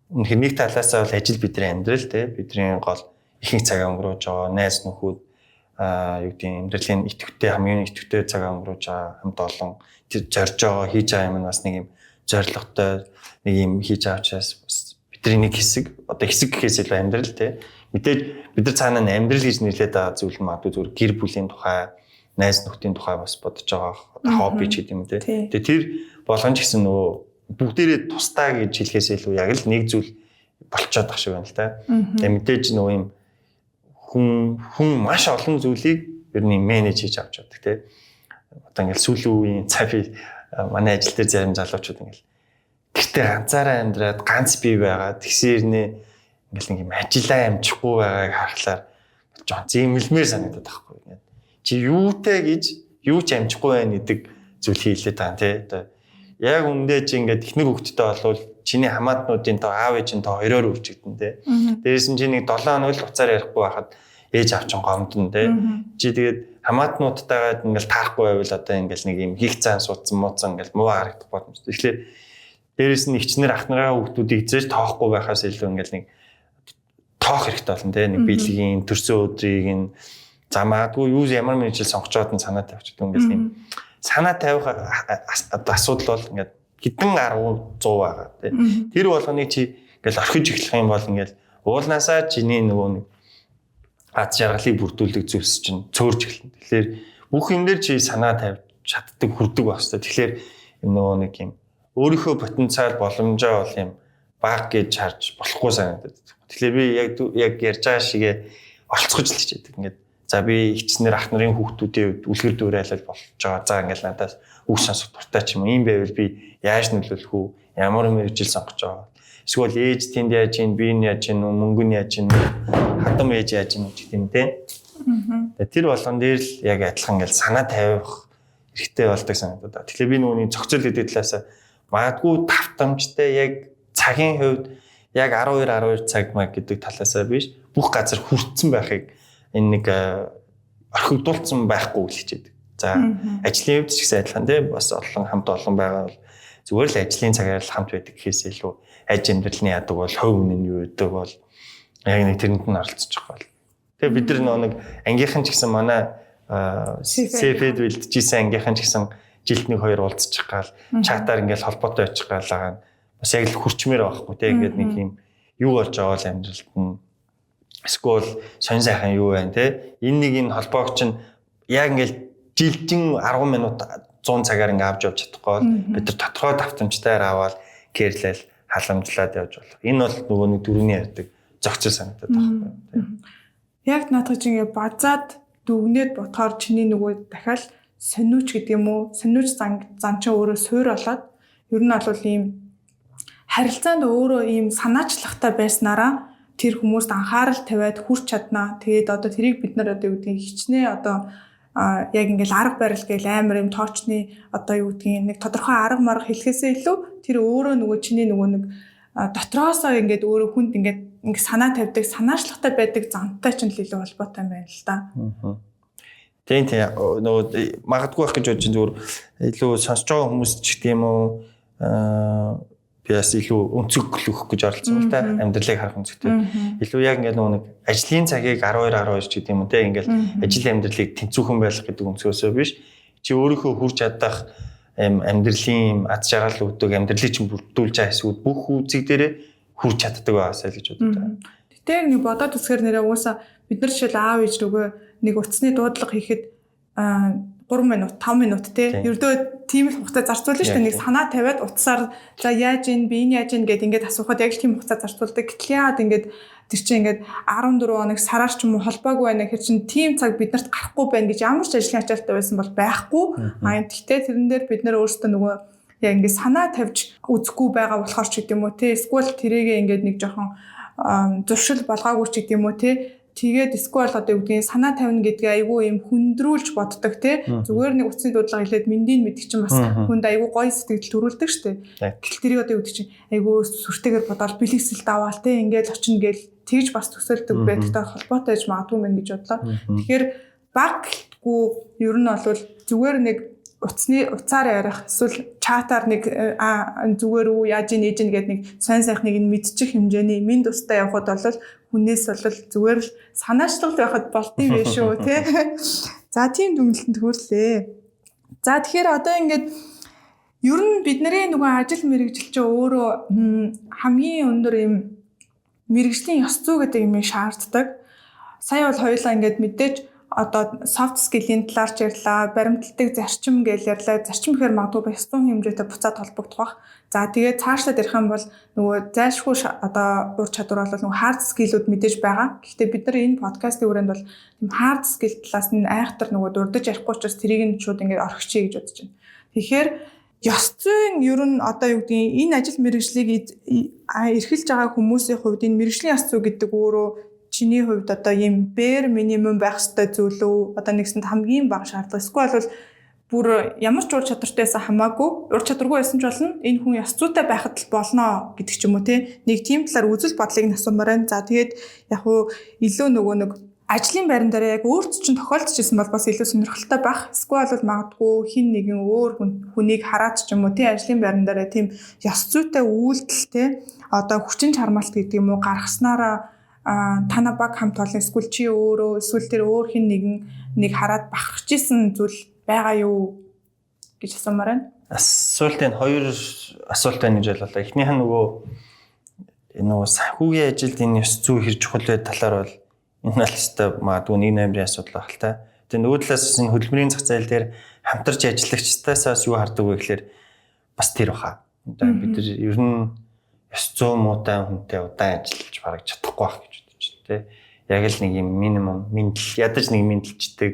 үнэхээр нэг талаасаа бол ажил бидний амьдрал те бидний гол ихэнх цагаа өнгөрөөж байгаа найз нөхөд юу гэдэг амьдралын идэвхтэй хамгийн идэвхтэй цагаа өнгөрөөж байгаа хамт олон тэр зорж байгаа хийж байгаа юм нь бас нэг юм зорилготой нэг юм хийж байгаа учраас бас бидний нэг хэсэг одоо хэсэг гэхээс илүү амьдрал те мэдээж бид нар цаанаа нь амьдрал гэж нэрлэдэг байгаа зүйл нь магадгүй зүгээр гэр бүлийн тухай найз нөхдийн тухай бас бодож байгаа одоо хобби ч гэдэг юм те. Тэгээ тэр болгон ч гэсэн нөгөө бүгдээрээ тусдаа гэж хэлэхээс илүү яг л нэг зүйл болцоод ах шиг байна л та. Тэгээ мэдээж нөгөө юм хүн маш олон зүйлийг ер нь менеж хийж авч явдаг те. Одоо ингээл сүүлийн үеийн цаа би манай ажил дээр зарим залуучууд ингээл гэртээ ганцаараа амьдраад ганц бий байгаа. Тэгсээр нэ ингээл нэг юм ажиллаа амжихгүй байгааг харахлаар жоон зэмлэмээр санагдаад байхгүй. Ингээд чи юутай гэж юу ч амжихгүй байна гэдэг зүйл хийлээ та тий. Одоо яг үндэ чи ингээд эхнэр хүүхэдтэй болвол чиний хамаатнуудын тоо, аав ээжийн тоо хоёроор үржигдэн тий. Дээрээс нь чи нэг 7 хоног л уцаар ярихгүй байхад ээж аав чинь гомдно тий. Чи тэгээд хамаатнуудтайгаа ингээл таарахгүй байвал одоо ингээл нэг юм хийх цаан суудсан мууцсан ингээл муу харагдах боломжтой. Тэгэхээр дээрээс нь эгчнэр ах нарын хүүхдүүдийг зээж тоохгүй байхаас илүү ингээл нэг тоох хэрэгтэй болно тий. Нэг биелгийн төрсөн өдрийг нь за магадгүй юу ямар мэргэжил сонгочоод нь санаа тавьчих ингээл юм санаа тавих одоо асуудал бол ингээд хэдэн 10 100 байгаа тий. Тэр болгоныг чи ингээл орхиж эхлэх юм бол ингээл уулнаасаа чиний нөгөө нэг аз жаргалыг бүрдүүлдэг зүйлс чинь цөөрч эхэлнэ. Тэгэхээр бүх юм дээр чи санаа тавьж чаддаг, хүрдэг байх хэрэгтэй. Тэгэхээр юм нөгөө нэг юм өөрийнхөө потенциал боломжоо бол юм баг гэж харж болохгүй санагдаад. Тэгэхээр би яг ярьж байгаа шигээ оролцох л хичээдэг. Ингээд за би эгчнэр ах нарын хүүхдүүдийн хувьд үлгэр дуурайлал болж байгаа. За ингээл надаас үг сонсох дуртай ч юм уу. Ийм байвал би яаж нөлөөлөх үү? Ямар мэргэжил сонгож байгаа? Эсвэл ээж тэнд яаж ийн, би нь яаж ийн, мөнгө нь яаж ийн, хадам ээж яаж ийн гэх юм те. Тэгээ тэр болгон дээр л яг адилхан ингээл санаа тавих хэрэгтэй болдог санагдаад. Тэгэхээр би нөгөөний зохицол гэдэг талаас магадгүй тавтамжтай яг цагийн хувьд яг 12 12 цаг маг гэдэг талаасаа биш бүх газар хүртсэн байхыг энэ нэг орхигдуулсан байхгүй л хичээдэг. За ажлын хувьд ч гэсэн адилхан тийм бас олон хамт олон байгаа бол зүгээр л ажлын цагаар л хамт байдаг гэхээс илүү аж амьдралны яадаг бол хувь үнэн юу гэдэг бол яг нэг тэрэнд нь оролцож байгаа бол. Тэгээ бид нар нэг ангийнхан ч гэсэн манай CFD бэлтжижсэн ангийнхан ч гэсэн жилд нэг хоёр уулзчих гал чатаар ингээл холбоотой очих гал байгаа нь бас яг л хүрчмээр байгаа хгүй те ингээд нэг юм юу болж байгаа бол амьдралд нь эсвэл сонь сайхан юу байна те энэ нэг энэ холбоог чинь яг ингээл жилжин 10 минут 100 цагаар ингээ авч явж чадахгүй бол бид нар тодорхой давтамжтайгаар аваад кэрлэл халамжлаад явж болох. Энэ бол нөгөө нэг дөрөвний ярьдаг зохицол санагдаад байгаа байхгүй тийм. Яг наадах чинь ингээ базаад дүгнээд бодохоор чиний нөгөө дахиад сониуч гэдэг юм уу? Сониуч зан чинь өөрөө суур болоод ер нь бол ийм харилцаанд өөрөө ийм санаачлагтай байснараа тэр хүмүүст анхаарал тавиад хүрч чаднаа. Тэгээд одоо тэрийг бид нар одоо юу гэдгийг хичнээн одоо яг ингээл арга барил гээл амар юм тоочны одоо юу гэдгийг нэг тодорхой арга марга хэлэхээсээ илүү тэр өөрөө нөгөө чиний нөгөө нэг дотроосоо ингээд өөрөө хүнд ингээд ингээд санаа тавьдаг, санаачлагтай байдаг зантай ч л илүү холбоотой юм байна л да. Тийм тийм нөгөө магадгүй байх гэж бодож зүгээр илүү сонсож байгаа хүмүүс ч гэдэм юм уу би бас илүү өнцөг өгөх гэж оролцсон л та амьдралыг харах өнцөгтэй. Илүү яг ингээд нөгөө нэг ажлын цагийг 12 12 ч гэдэг юм уу те ингээд ажил амьдралыг тэнцвүүхэн байх гэдэг өнцгөөсөө биш. Чи өөрийнхөө хүрч чадах амьдралын аз жаргал өгдөг амьдралыг чинь бүрдүүлж байгаа хэсгүүд бүх үзэг дээрээ хүрч чаддаг байгаасай л гэж боддог. Гэтэ нэг бодоод үзэхээр нэрээ угаасаа бид нар жишээл аав ээж рүүгээ нэг утасны дуудлага хийхэд 3 минут 5 минут те ердөө тийм л хугацаа зарцуулна шүү дээ. Нэг санаа тавиад утсаар за яаж ийн би энэ яаж ийн гэд ингээд асуухад яг л тийм хугацаа зарцуулдаг. Гэтэл яагаад ингээд тэр чинь ингээд 14 хоног сараар ч юм уу холбоогүй байна гэхэр чинь тийм цаг биднэрт гарахгүй байна гэж ямар ч ажлын ачаалттай байсан бол байхгүй. А гэхдээ тэрэн дээр бид нар өөрсдөө нөгөө яг ингээд санаа тавьж үзэхгүй байгаа болохоор ч гэдэм үү те эсвэл тэрийгээ ингээд нэг жоохон зуршил болгоогүй ч гэдэм үү те. Тэгээд эсвэл одоо юу гэдгийг санаа тавина гэдгээ айгүй юм хүндрүүлж боддог те. Зүгээр нэг утасны дуудлага хэлээд мэндийг мэдэх чинь бас хүнд айгүй гоё сэтгэл төрүүлдэг штэ. Гэтэл тэрийг одоо юу гэдэг чинь айгүй сүртэйгээр бодоол бэлгэсэлт аваал те ингээл очино гээл тэгж бас төсөөлдөг байдагтай холбоотой байж магадгүй мэн гэж бодлоо. Тэгэхээр баг гэлтгүй ер нь бол зүгээр нэг утасны утсаар ярих эсвэл чатаар нэг зүгээр үү яаж ийн ээж ин гээд нэг сайн сайхныг нь мэдчих хэмжээний минь тустай явхад бол хүнээс бол зүгээр л санаачлал байхад болдсон байх шүү тий. За тийм дүгнэлтэнд хүрлээ. За тэгэхээр одоо ингээд ер нь бидний нөгөө ажил мэргэжил чинь өөрөө хамгийн өндөр юм мэргэжлийн ёс зүй гэдэг юмыг шаарддаг. Сая бол хоёулаа ингээд мэдээж одоо soft skill-ийн талаар ч ярьлаа, баримтлагдаг зарчим гэж ярьлаа. Зарчим гэхээр магадгүй ёс зүйн хэмжээтэй буцаад холбогдох бах. За тэгээд цаашлаад ярих юм бол нөгөө зайлшгүй одоо ур чадвар бол нөгөө hard skill-үүд мэдээж байгаа. Гэхдээ бид нар энэ подкастын хүрээнд бол тийм hard skill талаас нь айхтар нөгөө дурдж ярихгүй учраас тэрийг нь шууд ингээд орхичихъя гэж бодож байна. Тэгэхээр ёс зүйн ер нь одоо юу гэдгийг энэ ажил мэргэжлийг эрхэлж байгаа хүмүүсийн хувьд энэ мэргэжлийн ёс зүй гэдэг өөрөө чиний хувьд одоо ийм bare minimum байх ёстой зүйл үү? Одоо нэгсэнд хамгийн бага шаардлага. Эсвэл бол Бүр ямар ч ур чадвартай байсан хамаагүй, ур чадваргүй байсан ч болно. Энэ хүн ёс зүйтэй байхад л болно гэдэг ч юм уу те. Нэг тийм талаар үзэл бодлыг нь асуумаар байна. За тэгээд яг уу илүү нөгөө нэг ажлын байран дээр яг өөрт чинь тохиолдож ирсэн бол бас илүү сонирхолтой байх. Эсвэл бол магадгүй хин нэгэн өөр хүнийг хараад ч юм уу те ажлын байран дээр тийм ёс зүйтэй үйлдэл те одоо хүчин чармаалт гэдэг юм уу гаргаснараа танаа баг хамт олон эсвэл чи өөрөө эсвэл тэр өөр хин нэгэн нэг хараад бахархаж исэн зүйл байгаа юу гэж асуумаар байна. Асуулт энэ хоёр асуулт байна гэж ойлголоо. Эхнийх нь нөгөө санхүүгийн ажилд энэ ёс зүй хэр чухал вэ талаар бол энэ аль хэвээр магадгүй нэг номерын асуудал байх л та. Тэгээ нөгөө талаас энэ хөдөлмөрийн зах зээл дээр хамтарч ажиллагчтаасаас юу хардаг вэ гэхээр бас тэр баха. Одоо бид нар ер нь ёс зүй муутай хүнтэй удаан ажиллаж бараг чадахгүй байх гэж бодож байна те. Яг л нэг юм минимум мэндэл ядаж нэг мэндэлждэг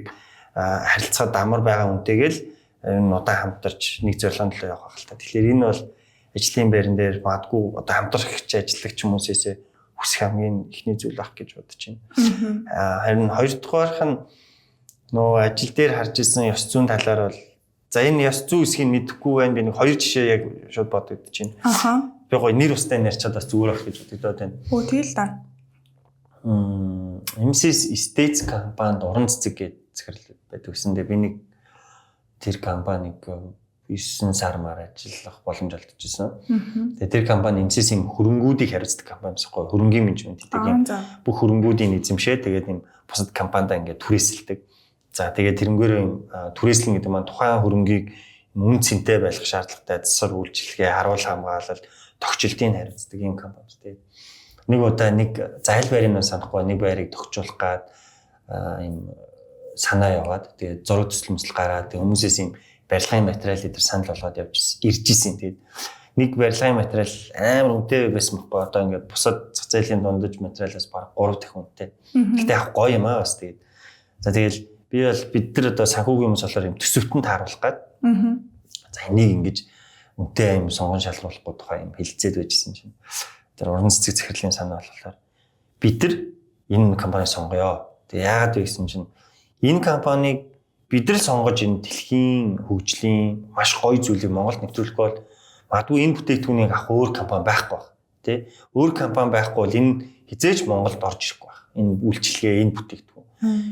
харилцаа амар байгаа хүнтэйгэл энэ удаан хамтарч нэг зорилгын төлөө явах байх л та. Тэгэхээр энэ бол ажлын байран дээр магадгүй одоо хамтрагч ажиллагч хүмүүсээсээ хүсэх хамгийн эхний зүйл байх гэж бодож байна. Харин хоёрдугаарх нь нөгөө ажил дээр харж исэн ёс зүйн талаар бол за энэ ёс зүй хэсгийг мэдэхгүй байна. Би нэг хоёр жишээ яг шууд бодогдож байна. Би гоё нэр устай ярьчаад бас зүгээр байх гэж бодогдоод байна. Өө тэгэл та. MCS States компанид уран цэцэг гэдэг захирал байдаг гэсэндээ би нэг тэр компаниг 9 сар мар ажиллах боломж олдчихсон. Тэгээ тэр компани MCS-ийн хөрөнгүүдийг хариуцдаг компани байсан хгүй. Хөрөнгийн менежмент гэдэг юм. Бүх хөрөнгүүдийн эзэмшээ тэгээд юм бусад компанида ингээд түрээсэлдэг. За тэгээд тэрнгээрээ юм түрээслэн гэдэг маань тухайн хөрөнгийг үн цэнтэй байх шаардлагатай засвар үйлчилгээ, харуул хамгаалал, тогтчлтыг хариуцдаг юм компани. Тэгээд нэг удаа нэг зайл байрыг нь санахгүй нэг байрыг тогтчуулах гад юм санаа яваад тэгээд зураг төсөл мөсөл гараад тэгээд хүмүүсээс юм барилгын материал эдэр санал болгоод явж ирж исэн. Тэгээд нэг барилгын материал амар үнэтэй байсан байхгүй одоо ингээд бусад зах зээлийн дундаж материалаас бараг 3 дахин үнэтэй. Гэтэ яг гоё юм аа бас тэгээд. За тэгэл би бол бид нар одоо санхүүгийн хүмүүс болохоор юм төсөвтөнд тааруулах гад. За энийг ингэж үнэтэй юм сонгон шалруулахгүй тухай юм хэлцээд байжсэн чинь тэр уран цэцэг захирлын санаа болохоор бид нар энэ компаниг сонгоё. Тэгээ яагаад вэ гэсэн чинь энэ компаниг бид нар сонгож энэ дэлхийн хөгжлийн маш гоё зүйлийг Монголд нэвтрүүлэхгүй бол магадгүй энэ бүтээгдэхүүнийг авах өөр компани байхгүй байх. Тэ? Өөр компани байхгүй бол энэ хизээж Монголд орж ирэхгүй байх. Энэ үйлчилгээ, энэ бүтээгдэхүүн.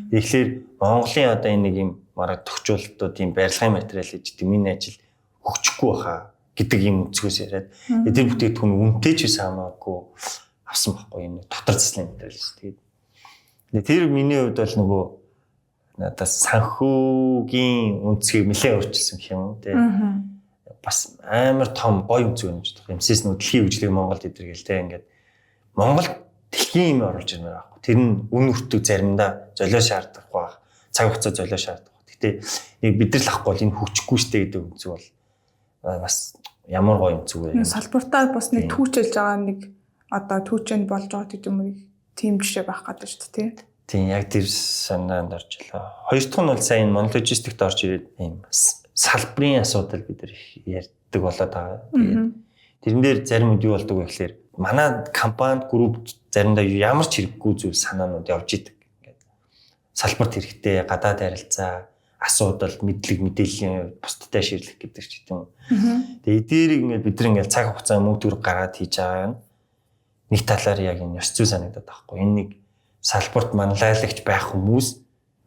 Тэгэхээр Монголын одоо энэ нэг юм мараа тохижуултууд ийм барилгын материал гэж гэдэг миний ажил хөгжихгүй байхаа гэдэг юм өнцгөөс яриад тэр бүтээгдэхүүн үнэтэй ч байсан хамаагүй авсан байхгүй юм дотор заслын материал шүү. Тэгээд тэр миний хувьд бол нөгөө надад санхүүгийн өнцгийг нэлээд өөрчилсөн гэх юм уу тий. Бас амар том гоё өнцөг юм гэж бодох. MCS нүү дэлхийн хөгжлийг Монголд идэргээл тий ингээд Монголд дэлхийн юм оруулж ирмээр байхгүй. Тэр нь үн өртөг заримдаа золио шаардах байх, цаг хугацаа золио шаардах. Гэтэ нэг бид нар л ахгүй бол энэ хөгжихгүй штэ гэдэг өнцөг бол бас ямар гоё өнцөг вэ? Салбартаа бас нэг түүчэлж байгаа нэг одоо түүчэнд болж байгаа гэдэг юм уу тийм жишээ байх гэдэг шүү дээ тий. Тийм яг тэр санаанд орж илаа. Хоёр дахь нь бол сайн энэ монологистикт орж ирээд ийм салбарын асуудал бид нар их ярьдаг болоод байгаа. Тэгээд тэрэн дээр зарим үед юу болдог вэ гэхээр манай компанид групп заримдаа ямар ч хэрэггүй зүйл санаанууд явж идэг. Ингээд салбарт хэрэгтэй, гадаад харилцаа, асуудал, мэдлэг, мэдээллийн бусдтай ширлэх гэдэг ч юм. Тэгээд эдгээрийг ингээд бид нар ингээд цаг хугацаа мөнгө төгрөг гаргаад хийж байгаа нь нэг талаар яг энэ ёс зүй санагдаад байхгүй. Энэ нэг салбарт манлайлагч байх хүмүүс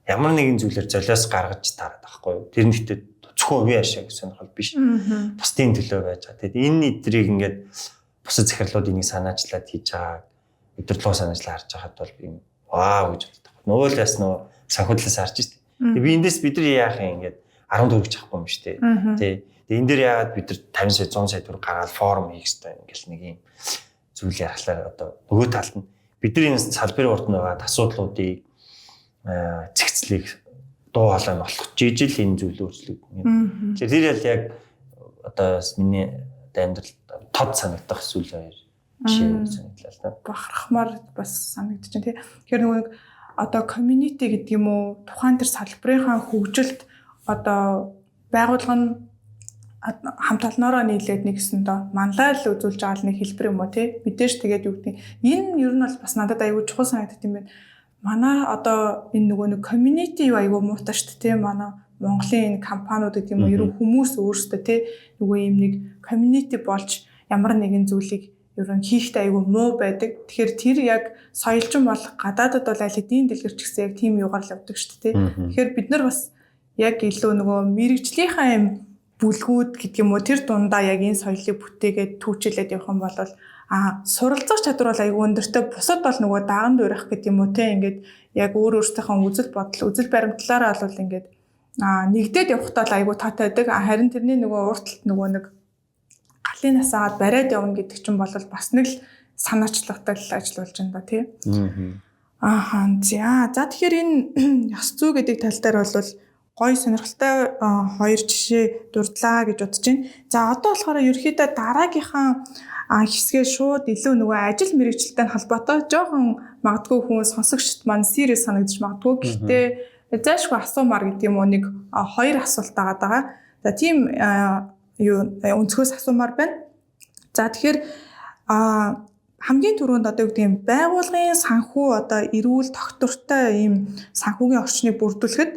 ямар нэгэн зүйлээр золиос гаргаж тараад байхгүй юу. Тэр нэгтээ зөвхөн хувийн ашиг сонирхол биш. Бусдын төлөө байж байгаа. Тэгэд энэ эдрийг ингээд бусад захирлууд энийг санаачлаад хийж байгаа өдөрлөгөө санаачлаа харж байхад бол би юм вау гэж боддог. Нөгөө л яс нөгөө санхүүдлээс харж штэ. Тэгээ би эндээс бид нар яах юм ингээд 10 төгрөг авахгүй юм штэ. Тэ. Тэгээ энэ дээр яагаад бид нар 50 сая 100 сая төгрөг гаргаад форум хийх хэрэгтэй юм ингээл нэг юм зүйл ярихлаар одоо нөгөө талд нь бидний энэ салбарын урд нь байгаа асуудлуудыг цэгцлийг дуу хоолой нь олгож ижил энэ зүйл өөрчлөгдөн. Тэгэхээр тэр яг одоо миний амьдрал тод санагдах зүйл хоёр жишээ санагдлаа л да. Бахархмаар бас санагдаж байна тий. Тэгэхээр нөгөө нэг одоо community гэдэг юм уу тухайн тэр салбарынхаа хөгжилд одоо байгууллага нь хамт олноороо нийлээд нэгсэндээ манлайл үзүүлж байгаа нэг хэлбэр юм уу тий. Мэдээж тэгээд юу гэдэг энэ ер нь бол бас надад аягүй чухал санагддаг юм байна. Манай одоо энэ нөгөө нэг community юу аягүй муутай шүү дээ тий. Манай Монголын энэ компаниуд гэдэг юм уу, ер нь хүмүүс өөрсдөө те нөгөө юм нэг community болж ямар нэгэн зүйлийг ер нь хийхдээ айгүй муу байдаг. Тэгэхээр тэр яг соёлжин бол гадаадад бол аль хэдийн дэлгэрч гэсэн яг тийм юугаар л явдаг шүү дээ. Тэгэхээр бид нар бас яг илүү нөгөө мэрэгжлийнхаа юм бүлгүүд гэдэг юм уу, тэр дундаа яг энэ соёлыг бүтээгээд түүчилээд явах юм бол суралцах чадвар бол айгүй өндөртэй, бусад бол нөгөө даган дуурайх гэдэг юм уу те, ингээд яг өөр өөрсдийнхөө үзэл бодол, үзэл баримтлалаараа бол ингээд нэгдээд явахдаа л айгүй таатай байдаг. Харин тэрний нөгөө урд талд нөгөө нэг галын насаагаад бариад явна гэдэг чинь бол бас нэг л санаачлагтай л ажил болж байна да тий. Ааха, за. За, тэгэхээр энэ ёс зүй гэдэг тал дээр бол гоё сонирхолтой хоёр жишээ дурдлаа гэж бодож байна. За, одоо болохоор ерөөхдөө дараагийнхаа хэсгээ шууд илүү нөгөө ажил мэргэжилтэй холбоотой, жоохон магадгүй хүн сонсогчд маань serious санагдаж магадгүй. Гэхдээ зайлшгүй асуумаар гэдэг юм уу, нэг хоёр асуулт агаад байгаа. За, тийм юу өнцгөөс асуумаар байна. За, тэгэхээр хамгийн түрүүнд одоо юу гэдэг юм, байгууллагын санхүү одоо эрүүл тогтвортой ийм санхүүгийн орчныг бүрдүүлэхэд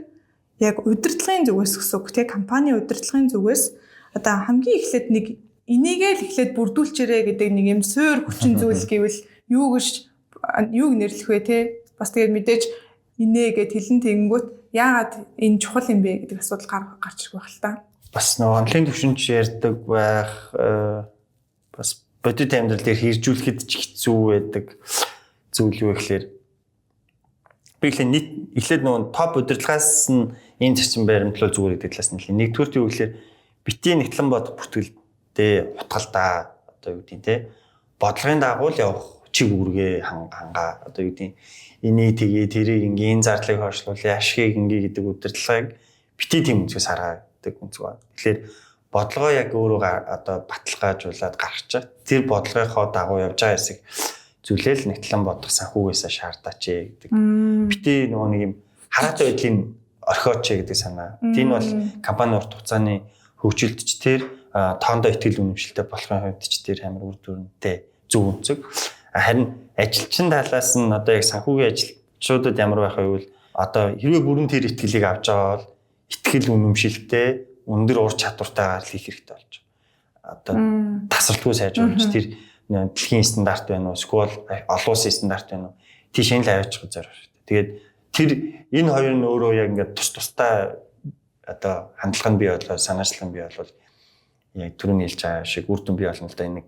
яг удирдлагын зүгээс гэсэн үг тий, компани удирдлагын зүгээс одоо хамгийн эхлээд нэг энийгээ л эхлээд бүрдүүлчээрэй гэдэг нэг юм суур хүчин зүйл гэвэл юу гэж юуг нэрлэх вэ те? Бас тэгээд мэдээж инээ гэд хэлэн, тэгэнгүүт яагаад энэ чухал юм бэ гэдэг асуудал гарч ирэх байх л та. Бас нөгөө онлайн төвшинч ярьдаг байх, бас бодит амьдрал дээр хэрэгжүүлэхэд ч хэцүү байдаг зүйл юу гэхээр би эхлээд нийт эхлээд нөгөө топ удирдлагаас нь энэ зарчим баримтлал зүгээр гэдэг талаас нь хэлье. Нэгдүгüрт юу гэхээр битгий нэгтлэн бодох бүртгэлдээ утгалдаа, одоо юу гэдэг те, бодлогын дагуу л явах чиг үүргээ хангаа, одоо юу гэдэг, энийг тгий, тэрийг ингээ, энэ зардлыг хойшлуулъя, ашигыг ингээ гэдэг удирдлагыг битгий тийм өнцгөөс хараа гэдэг өнцөг байна. Тэгэхээр бодлогоо яг өөрөө одоо баталгаажуулаад гаргачих. Тэр бодлогынхоо дагуу явж байгаа хэсэг зүйлээ л нэгтлэн бодох санхүүгээсээ шаардаач гэдэг. Битгий нөгөө нэг юм хараатай байдлын орхиоч гэдэг санаа. Тийм бол компани урт хугацааны хөгжилд ч тэр тоондоо итгэл үнэмшилтэй болохын хувьд ч тэр амар үр дүнтэй зөв өнцөг. Харин ажилчин талаас нь одоо яг санхүүгийн ажилчдад ямар байх вэ гэвэл одоо хэрвээ бүрэн тэр итгэлийг авч байгаа бол итгэл үнэмшилтэй өндөр ур чадвартайгаар л хийх хэрэгтэй болж байгаа. Одоо тасралтгүй сайжруулж тэр дэлхийн стандарт байна уу, эсвэл олон улсын стандарт байна уу, тийш нь л аваачих зориулах хэрэгтэй. Тэгээд тэр энэ хоёр нь өөрөө яг ингээд тус тустай одоо хандлага нь бий болоо, санаачлал нь бий болвол яг түрүүний хэлж байгаа шиг үр дүн бий болно л да. Энэ нэг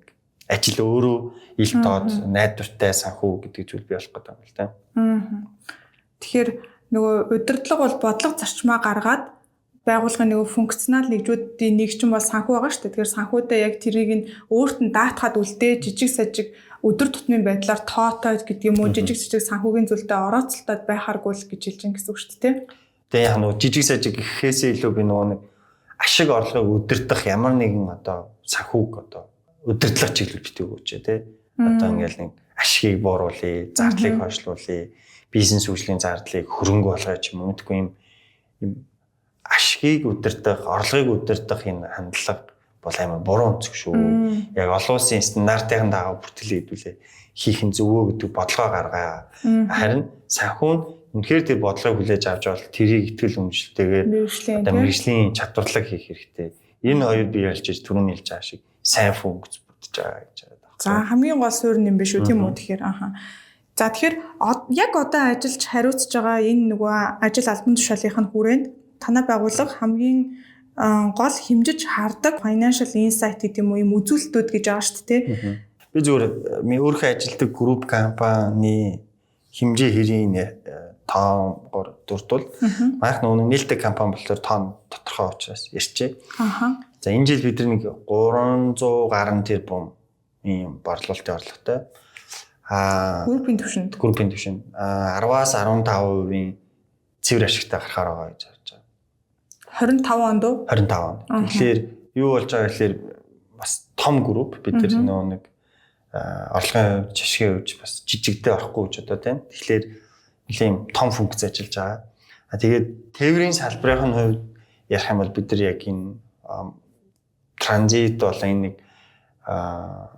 ажил өөрөө ил тод найдвартай санхүү гэдэг зүйл бий болох гэдэг юм л да. Тэгэхээр нөгөө удирдлага бол бодлого зарчмаа гаргаад байгууллагын нөгөө функционал нэгжүүдийн нэг чинь бол санхүү байгаа шүү дээ. Тэгэхээр санхүүдээ яг тэрийг нь өөрт нь даатгаад үлдээ жижиг сажиг өдөр тутмын байдлаар тоотой гэдэг юм уу, жижиг сажиг санхүүгийн зүйлдээ орооцолтоод байхааргүй л гэж хэлж гин гэсэн үг шүү дээ. Тэгээ яг нөгөө жижиг сажиг гэхээсээ илүү би нөгөө нэг ашиг орлогыг удирдах ямар нэгэн одоо санхүүг одоо удирдлага чиглэл битгий өгөөч тий. Одоо ингээл нэг ашигыг бууруулъя, зардлыг хойшлуулъя, бизнес үйлчилгээний зардлыг хөрөнгө болгоё ч юм уу мэдгүй юм ашигыг удирдах, орлогыг удирдах энэ хандлага бол амар буруу өнцөг шүү. Яг олон улсын стандартын дагуу бүртгэл хэдүүлээ хийх нь зөвөө гэдэг бодлогоо гаргаа. Харин санхүү нь үнэхээр тэр бодлогыг хүлээж авч бол тэрийг итгэл үнэмшилтэйгээр одоо мэргэжлийн чадварлаг хийх хэрэгтэй. Энэ хоёр бий болж түрүүний хэлж байгаа шиг сайн функц бүрдэж байгаа гэж байна. За, хамгийн гол суурь нь юм биш үү, тийм үү, тэгэхээр аха. За, тэгэхээр яг одоо ажиллаж хариуцж байгаа энэ нөгөө ажил албан тушаалынх нь хүрээнд танай байгууллага хамгийн гол хэмжиж хардаг financial insight гэдэг юм уу, юм үзүүлэлтүүд гэж байгаа шүү дээ. Би зүгээр өөрийнхөө ажилладаг групп компани хэмжээ хэрийн тоогоор дурдвал манайх нөгөө нээлттэй компани болохоор тоон тодорхой учраас ярьчээ. За, энэ жил бид нэг 300 гаруй тэрбум ийм борлуулалтын орлоготой. Группийн түвшинд. Группийн түвшинд 10-аас 15% цэвэр ашигтай гарахаар байгаа гэж харж байгаа. 25 онд уу? 25 онд. Тэгэхээр юу болж байгаа гэхээр бас том групп бид нар нөгөө нэг орлогын хувьд, ашигын хувьд бас жижигдээ орохгүй гэж одоо тийм. Тэгэхээр нэлийн том функц ажиллаж байгаа. А тэгээд тээврийн салбарын хувьд ярих юм бол бид нар яг энэ транзит болон энэ нэг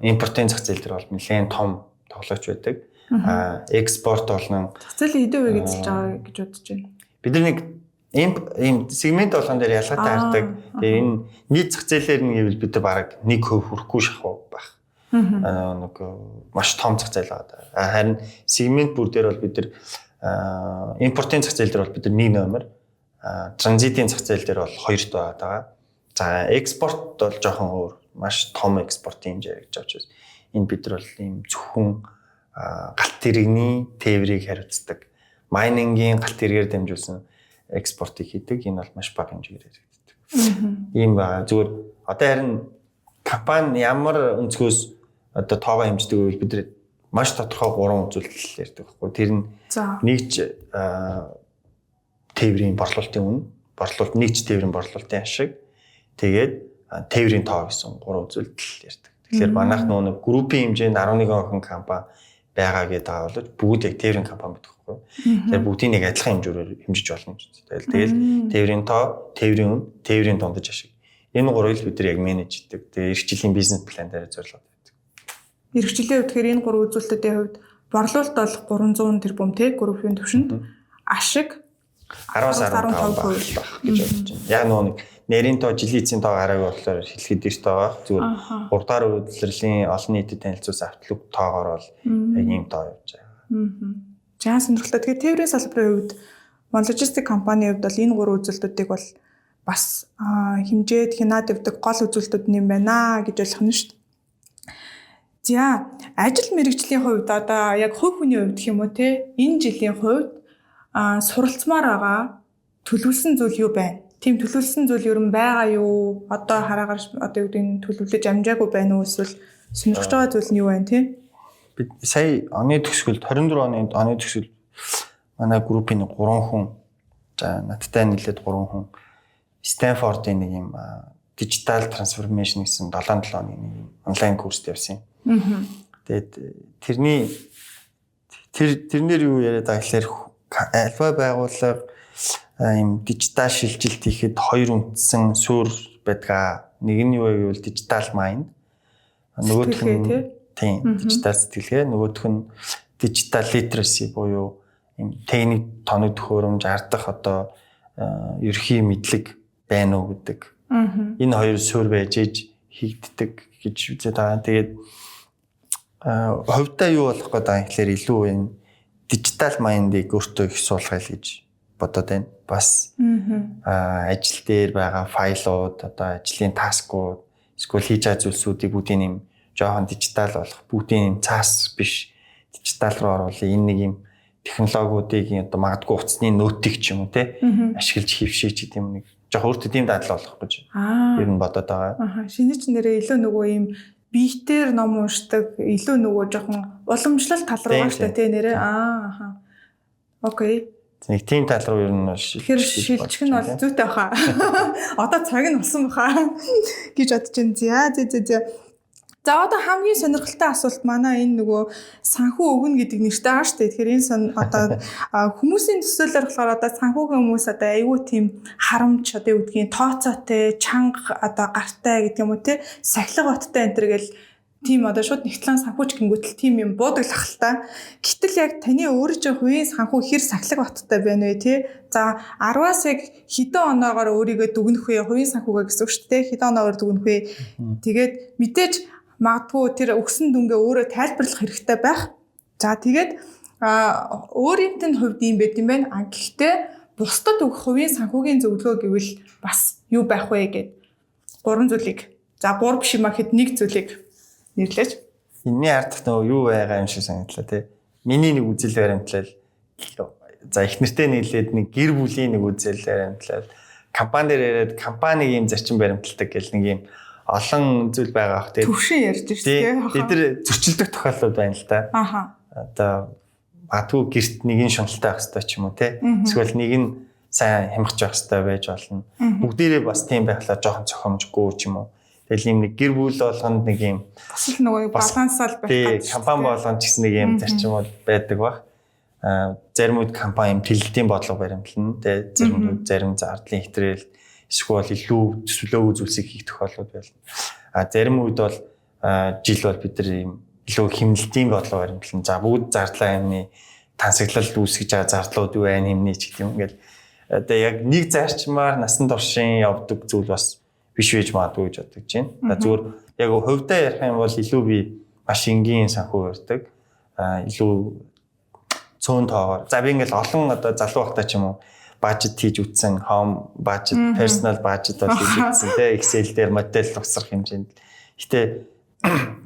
импортын зах зээл дээр бол нэлээд том тоглогч байдаг. Экспорт болон зах зээлийн хэдэн хувийг эзэлж байгаа гэж бодож байна? Бид нар нэг Ийм сегмент болгон дээр ялгаатай хардаг. Тэгээ энэ нийт зах зээлээр нь гэвэл бид нар бараг 1% хүрэхгүй шахуу байх. Нэг маш том зах зээл байгаа. Харин сегмент бүр дээр бол бид нар импортын зах зээл дээр бол бид нар 1 номер, транзитын зах зээл дээр бол 2-т байгаа. За, экспорт бол жоохон өөр, маш том экспортын хэмжээ гэж авч байна. Энэ бид нар бол ийм зөвхөн галт тэрэгний тээврийг хариуцдаг. Mining ийн галт тэргээр дамжуулсан экспортыг хийдэг. Энэ бол маш бага хэмжээгээр яригддаг. Ийм байгаа. Зүгээр одоо харин компани ямар өнцгөөс одоо тоогоо хэмждэг вэ? Бид нар маш тодорхой гурван үзүүлэлт ярьдаг байхгүй. Тэр нь нэгж тээврийн борлуулалтын үнэ, борлуулалт нэгж тээврийн борлуулалтын ашиг, тэгээд тээврийн тоо гэсэн гурван үзүүлэлт ярьдаг. Тэгэхээр манайх нөгөө нэг группийн хэмжээнд 11 охин компани байгаа гэдэг байгаа болож бүгд яг тээврийн компани байдаг байхгүй. Тэгэхээр бүгдийг нэг адилхан хэмжүүрээр хэмжиж болно. Тэгэл тээврийн тоо, тээврийн үнэ, тээврийн дундаж ашиг. Энэ гурвыг л бид нар яг manage хийдэг. Тэгээ ирэх жилийн бизнес план дээр зорилгод байдаг. Ирэх жилийн хувьд тэгэхээр энэ гурван үзүүлэлтүүдийн хувьд борлуулалт бол 300 тэрбум те группийн түвшинд, ашиг 10-аас 15% байх гэж бодож байна. Яг нөгөө нэг нарийн тоо, жилийн эцсийн тоо гараагүй болохоор хэлэхэд эрт байгаа. Зүгээр 3 дахь удирдлагын олон нийтэд танилцуулсан автолог тоогоор бол яг ийм тоо явж байгаа. За, сонирхолтой. Тэгэхээр тээврийн салбарын хувьд, логистик компанийн хувьд бол энэ гурван үзүүлэлтүүдийг бол бас хэмжээд хянаад явдаг гол үзүүлэлтүүд нь юм байна гэж ойлгох нь шүү дээ. За, ажил мэргэжлийн хувьд одоо яг хувь хүний хувьд гэх юм уу те, энэ жилийн хувьд суралцмаар байгаа төлөвлөсөн зүйл юу байна? Тийм төлөвлөсөн зүйл ер нь байгаа юу? Одоо хараагаар одоо юу гэдэг нь төлөвлөж амжаагүй байна уу, эсвэл сонирхож байгаа зүйл нь юу байна те? Бид сая оны төгсгөлд, 24 оны төгсгөл манай группийн 3 хүн, за, надтай нийлээд 3 хүн Стэнфордын нэг юм digital transformation гэсэн 7 7 оны нэг юм онлайн курст явсан юм. Тэгээд тэрний тэр тэрнэр юу яриад байгаа гэхээр аливаа байгууллага ийм дижитал шилжилт хийхэд хоёр үндсэн суурь байдаг. Нэг нь юу вэ гэвэл digital mind. Нөгөөх нь, тийм, дижитал сэтгэлгээ, нөгөөх нь digital literacy буюу ийм техник тоног төхөөрөмж ардах одоо ерөнхий мэдлэг байна уу гэдэг. Энэ хоёр суурь байж иж хийгддэг гэж үзээд байгаа. Тэгээд хувьдаа юу болох гээд байгаа юм гэхээр илүү энэ digital mind ыг өөртөө их суулгая л гэж бодоод байна. Бас ажил дээр байгаа файлууд, одоо ажлын task ууд, эсвэл хийж байгаа зүйлсүүдийг бүгдийг юм жоохон дижитал болох, бүгдийг юм цаас биш дижитал руу оруулах, энэ нэг юм технологиудыг одоо магадгүй утасны note ыг ч юм уу те ашиглаж хэвшээ ч гэдэг юм, нэг жоох өөртөө тийм дадлал болох гэж ер нь бодоод байгаа. Аха, шинэ ч нэрээ илүү нөгөө юм биетээр ном уншдаг, илүү нөгөө жоохон уламжлал тал руу шүү дээ, тий, нэрээ. Аха. Okay. Нэг тийм тал руу ер нь Тэгэхээр шилжих нь бол зүйтэй баха. Одоо цаг нь болсон баха гэж бодож байна. За зэ зэ зэ. За, одоо хамгийн сонирхолтой асуулт, манай энэ нөгөө санхүү өгнө гэдэг нэртэй байгаа шүү дээ. Тэгэхээр энэ сон одоо хүмүүсийн төсөөлөөр болохоор одоо санхүүгийн хүмүүс одоо айгүй тийм харамч, одоо юу гэдгийг, тооцоотой, чанга одоо гартай гэдэг юм уу те, сахилга баттай энэ төр гэл тийм одоо шууд нэгтлэн санхүүч гингүүтэл тийм юм буудаг л ах л та. Гэтэл яг таны өөрөө чинь хувийн санхүү хэр сахилга баттай байна вэ те? За, 10-аас яг хэдэн оноогоор өөрийгөө дүгнэх вэ? Хувийн санхүүгээ гэсэн үг шүү дээ. Хэдэн оноогоор дүгнэх вэ? Тэгээд мэдээж магадгүй тэр өгсөн дүнгээ өөрөө тайлбарлах хэрэгтэй байх. За, тэгээд өөрийнт нь хувьд юм байт юм байна. А гэхдээ бусдад өгөх хувийн санхүүгийн зөвлөгөө гэвэл бас юу байх вэ гэд гурван зүйлийг. За, гурав биш юм а гэхэд нэг зүйлийг нэрлээч. Энэний ардх нөгөө юу байгаа юм шиг санагдлаа тий. Миний нэг үзэл баримтлал, за, их нэртэй нийлээд нэг гэр бүлийн нэг үзэл баримтлал, компани дээр яриад компаниг ийм зарчим баримталдаг гэл нэг юм олон зүйл байгаа бах. Тэгээд төвшин ярьж шүү дээ. Бид нар зөрчилдөх тохиолдлууд байна л да. Одоо магадгүй гэрт нэг нь шуналтай байх хэрэгтэй ч юм уу те. Эсвэл нэг нь сайн хямгах байх хэрэгтэй байж болно. Бүгдээрээ бас тийм байхлаа жоохон цохомжгүй ч юм уу. Тэгэл ийм нэг гэр бүл болгонд нэг юм бас л нөгөө балансал байх гэдэг. Компани болгонд ч гэсэн нэг юм зарчим байдаг баг. Зарим үед компани юм тэлэлтийн бодлого баримтлана. Тэгээ зарим үед зарим зардлын хэтрэл эсвэл илүү төсвөлөөгүй зүйлсийг хийх тохиолдлууд байна. А зарим үед бол жил бол бид нар ийм илүү хэмнэлтийн бодлого баримтлана. За, бүгд зардлаа юмны тансаглал үүсгэж байгаа зардлууд юу байна хэмнээ ч гэдэг юм, ингээл Одоо яг нэг зарчмаар насан туршийн явдаг зүйл бас биш байж магадгүй гэж бодож байна. Зүгээр яг хувьдаа ярих юм бол илүү би маш энгийн санхүү барьдаг. Илүү цөөн тоогоор. За би ингээл олон одоо залуу байхдаа ч юм уу budget хийж үтсэн, home budget, personal budget бол хийж үтсэн тий, Excel дээр модель тусрах хэмжээнд. Гэтэ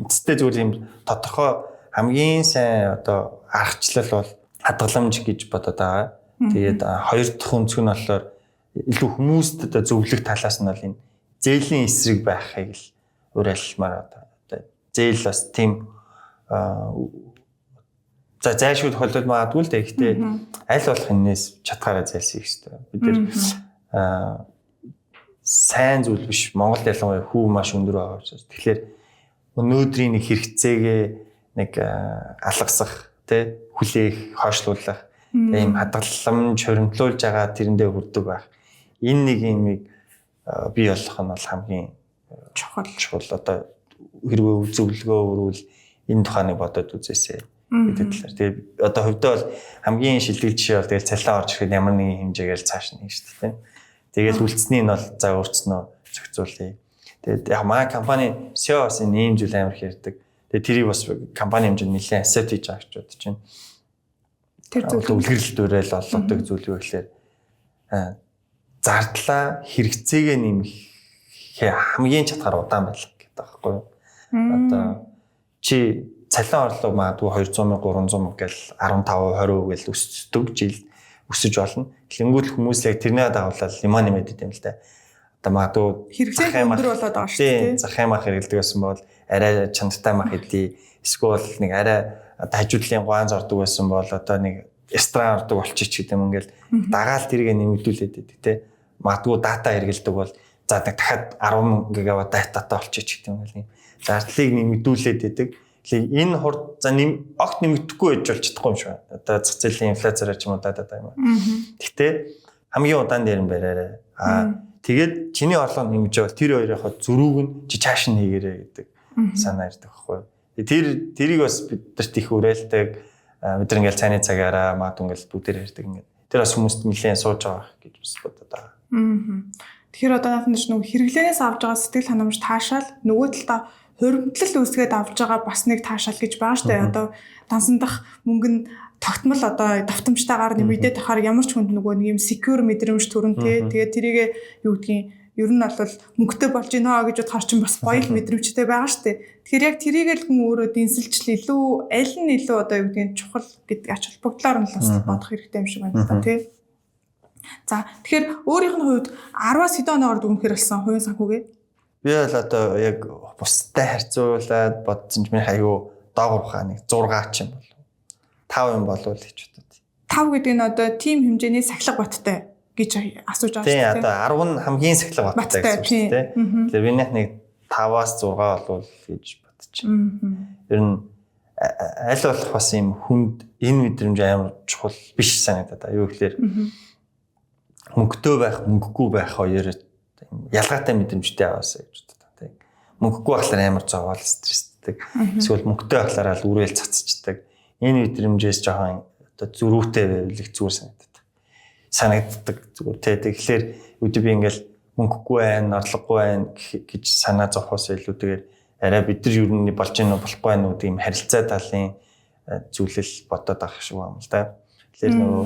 эцэстээ зүгээр юм тодорхой хамгийн сайн одоо аргачлал бол хадгаламж гэж бодод байгаа. Тэгээд хоёр дахь өнцөг нь болохоор илүү хүмүүст одоо зөвлөх талаас нь бол энэ зээлийн эсрэг байхыг л уриалмаар, одоо зээл бас тийм за зайлшгүй тохиолдол магадгүй л дээ. Гэхдээ аль болох энэс чадхаараа зайлсхийх хэрэгтэй. Бид нар сайн зүйл биш. Монголд ялангуяа хүү маш өндөр байгаа учраас. Тэгэхээр өнөөдрийн нэг хэрэгцээгээ нэг алгасах, тэ, хүлээх, хойшлуулах, ийм хадгаламж хуримтлуулж байгаа тэрэндээ хүрдэг байх. Энэ нэг юмыг бий болгох нь бол хамгийн чухал. Чухал. Одоо хэрвээ зөвлөгөө өрвөл энэ тухайг бодоод үзээсэй гэдэг талаар. Тэгээ одоо хувьдаа бол хамгийн шилдэг жишээ бол тэгэл цалин орж ирэхэд ямар нэгэн хэмжээгээр цааш нь шүү дээ. Тэгэл үлдсэний нь бол за өөрчнөө зохицуулъя. Тэгээд яг манай компани CEO бас энэ ийм зүйл амар их ярьдаг. Тэгээд тэрийг бас компани хэмжээнд нэлээд accept хийж байгаа гэж бодож байна. Тэр зүйл үлгэрэл дуурайл олгодог зүйл юу гэхээр зардлаа хэрэгцээгээ нэмэх хамгийн чадхаар удаан байх гэдэг байхгүй юу? Одоо чи цалин орлого магадгүй 200 мянга, 300 мянга гэл 15 20% гэл өсдөг, жил өсөж болно. Тэнгүүт хүмүүс яг тэрнээ дагуулаад лимон нэмээд идэм л да. Одоо магадгүй хэрэгцээ өндөр болоод байгаа шүү дээ. Захын мах хэрэглэдэг байсан бол арай чанартай мах идий. Эсвэл нэг арай одоо хажуудлын гуанз ордог байсан бол одоо нэг ресторан ордог болчих ч гэдэг юм, ингээл дагаал тэргээ нэмэгдүүлээд байдаг те. Магадгүй дата хэрэглэдэг бол за нэг дахиад 10 гигабайт дататай болчих ч гэдэг юм, ингээл зардлыг нэмэгдүүлээд байдаг. Тэгэхээр энэ хурд за огт нэмэгдэхгүй байж болж чадахгүй юм шиг байна. Одоо зах зээлийн инфляцаараа ч юм уу даа юм. Гэхдээ хамгийн удаан дээр нь бариарай. Тэгээд чиний орлого нэмж байвал тэр хоёрынхоо зөрүүг нь чи чааш нь хийгэрэй гэдэг санаа ирдэг байхгүй юу. Тэрийг бас бидэрт их уриалдаг. Бид нар ингээл цайны цагаараа магадгүй ингээл бүгдээр ярьдаг ингээд. Тэр бас хүмүүст нэлээд сууж байгаа гэж бас бодод байгаа. Тэгэхээр одоо наадах нь нөгөө хэрэглээнээс авж байгаа сэтгэл ханамж таашаал, нөгөө талдаа хуримтлал үүсгээд авж байгаа бас нэг таашаал гэж байгаа штэ. Одоо дансан дах мөнгө нь тогтмол одоо давтамжтайгаар нэмэгдээд тахаар ямар ч хүнд нөгөө нэг юм secure мэдрэмж төрөн тий. Тэгээд тэрийг юу гэдгийг ер нь бол мөнгөтэй болж гинэ гэж бодохоор чинь бас гоё л мэдрэмжтэй байгаа штэ. Тэгэхээр яг тэрийг л хүн өөрөө дэнсэлжл илүү аль нь илүү одоо юу гэдгийг чухал гэдэг ач холбогдлоор нь бас бодох хэрэгтэй юм шиг байна л да тий. За, тэгэхээр өөрийнх нь хувьд 10-аас хэдэн оноогоор дүгнэхээр болсон хувийн санхүүгээ? Би бол одоо яг бусдад харьцуулаад бодсон ч миний аягүй доогуур хаа нэг 6 ч юм болов. 5 юм болов л гэж бодод. 5 гэдэг нь одоо тим хэмжээний сахилга баттай гэж асууж байгаа шүү дээ. Тийм, одоо 10 нь хамгийн сахилга баттай гэсэн үг шүү дээ. Тэгэхээр минийх нэг 5-аас 6 болов гэж бодчих. Ер нь аль болох бас юм хүнд энэ мэдрэмж амар чухал биш санагдаад. Юу гэхээр мөнгөтэй байх, мөнгөгүй байх хоёр ялгаатай мэдрэмжтэй аваасаа гэж боддог. Тийм. Мөнгөгүй байхлаар амар зовоол стресстэй. Эсвэл мөнгөтэй байхлаар л үрэл цацчихдаг. Энэ мэдрэмжээс жоохон одоо зөрүүтэй байвал их зүгээр санагддаг. Санагддаг зүгээр тий. Тэгэхээр үүдээ би ингээл мөнгөгүй байна, орлогогүй байна гэж санаа зовхоос илүүтэйгээр арай бид нар юу нь болж гин үү, болохгүй байна уу гэдэг юм харилцаа талын зүйлэл бодоод авах шиг байна л да. Тэгэхээр нөгөө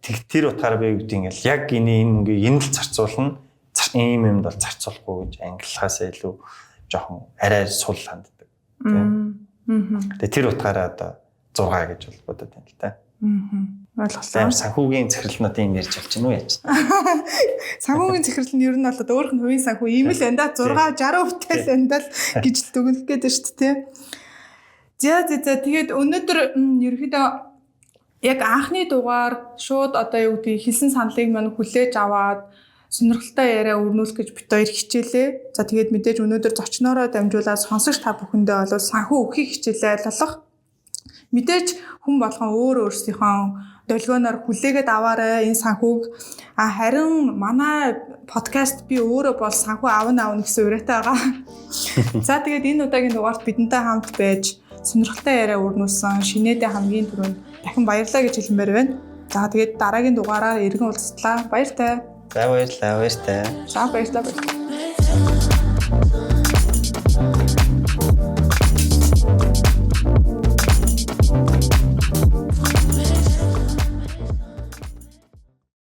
тэр утгаараа би гэдэг ингээл яг энэ мөнгийг энэ л зарцуулна, ийм юмд бол зарцуулахгүй гэж ангиллахаас илүү жоохон арай сул ханддаг. Тэгээ тэр утгаараа одоо 6 гэж бол бодод байна л да. Ойлголоо. Амар санхүүгийн захирлнуудын юм ярьж болж байна уу яаж? Санхүүгийн захирал нь ер нь бол одоо өөрөх нь хувийн санхүү ийм л энэ да, 6 60% тай л энэ даа л гэж л дүгнэх гээд байна шүү дээ. За, тэгээд өнөөдөр ерөнхийдөө яг анхны дугаар шууд одоо юу гэдгийг хэлсэн саналыг мань хүлээж аваад сонирхолтой яриа өрнүүлэх гэж бит хоёр хичээлээ. За, тэгээд мэдээж өнөөдөр зочноороо дамжуулаад сонсогч та бүхэндээ бол санхүү өгөхийг хичээлээ айлуулах. Мэдээж хүн болгон өөр өөрсдийнхөө долгионоор хүлээгээд аваарай энэ санхүүг. А харин манай подкаст би өөрөө бол санхүү авна авна гэсэн уриатай байгаа. За, тэгээд энэ удаагийн дугаарт бидэнтэй хамт байж сонирхолтой яриа өрнүүлсэн шинээдээ хамгийн түрүүнд дахин баярлалаа гэж хэлмээр байна. За тэгээд дараагийн дугаараар эргэн уулзлаа. Баяртай. За баярлалаа, баяртай. За баярлалаа. Баярлалаа.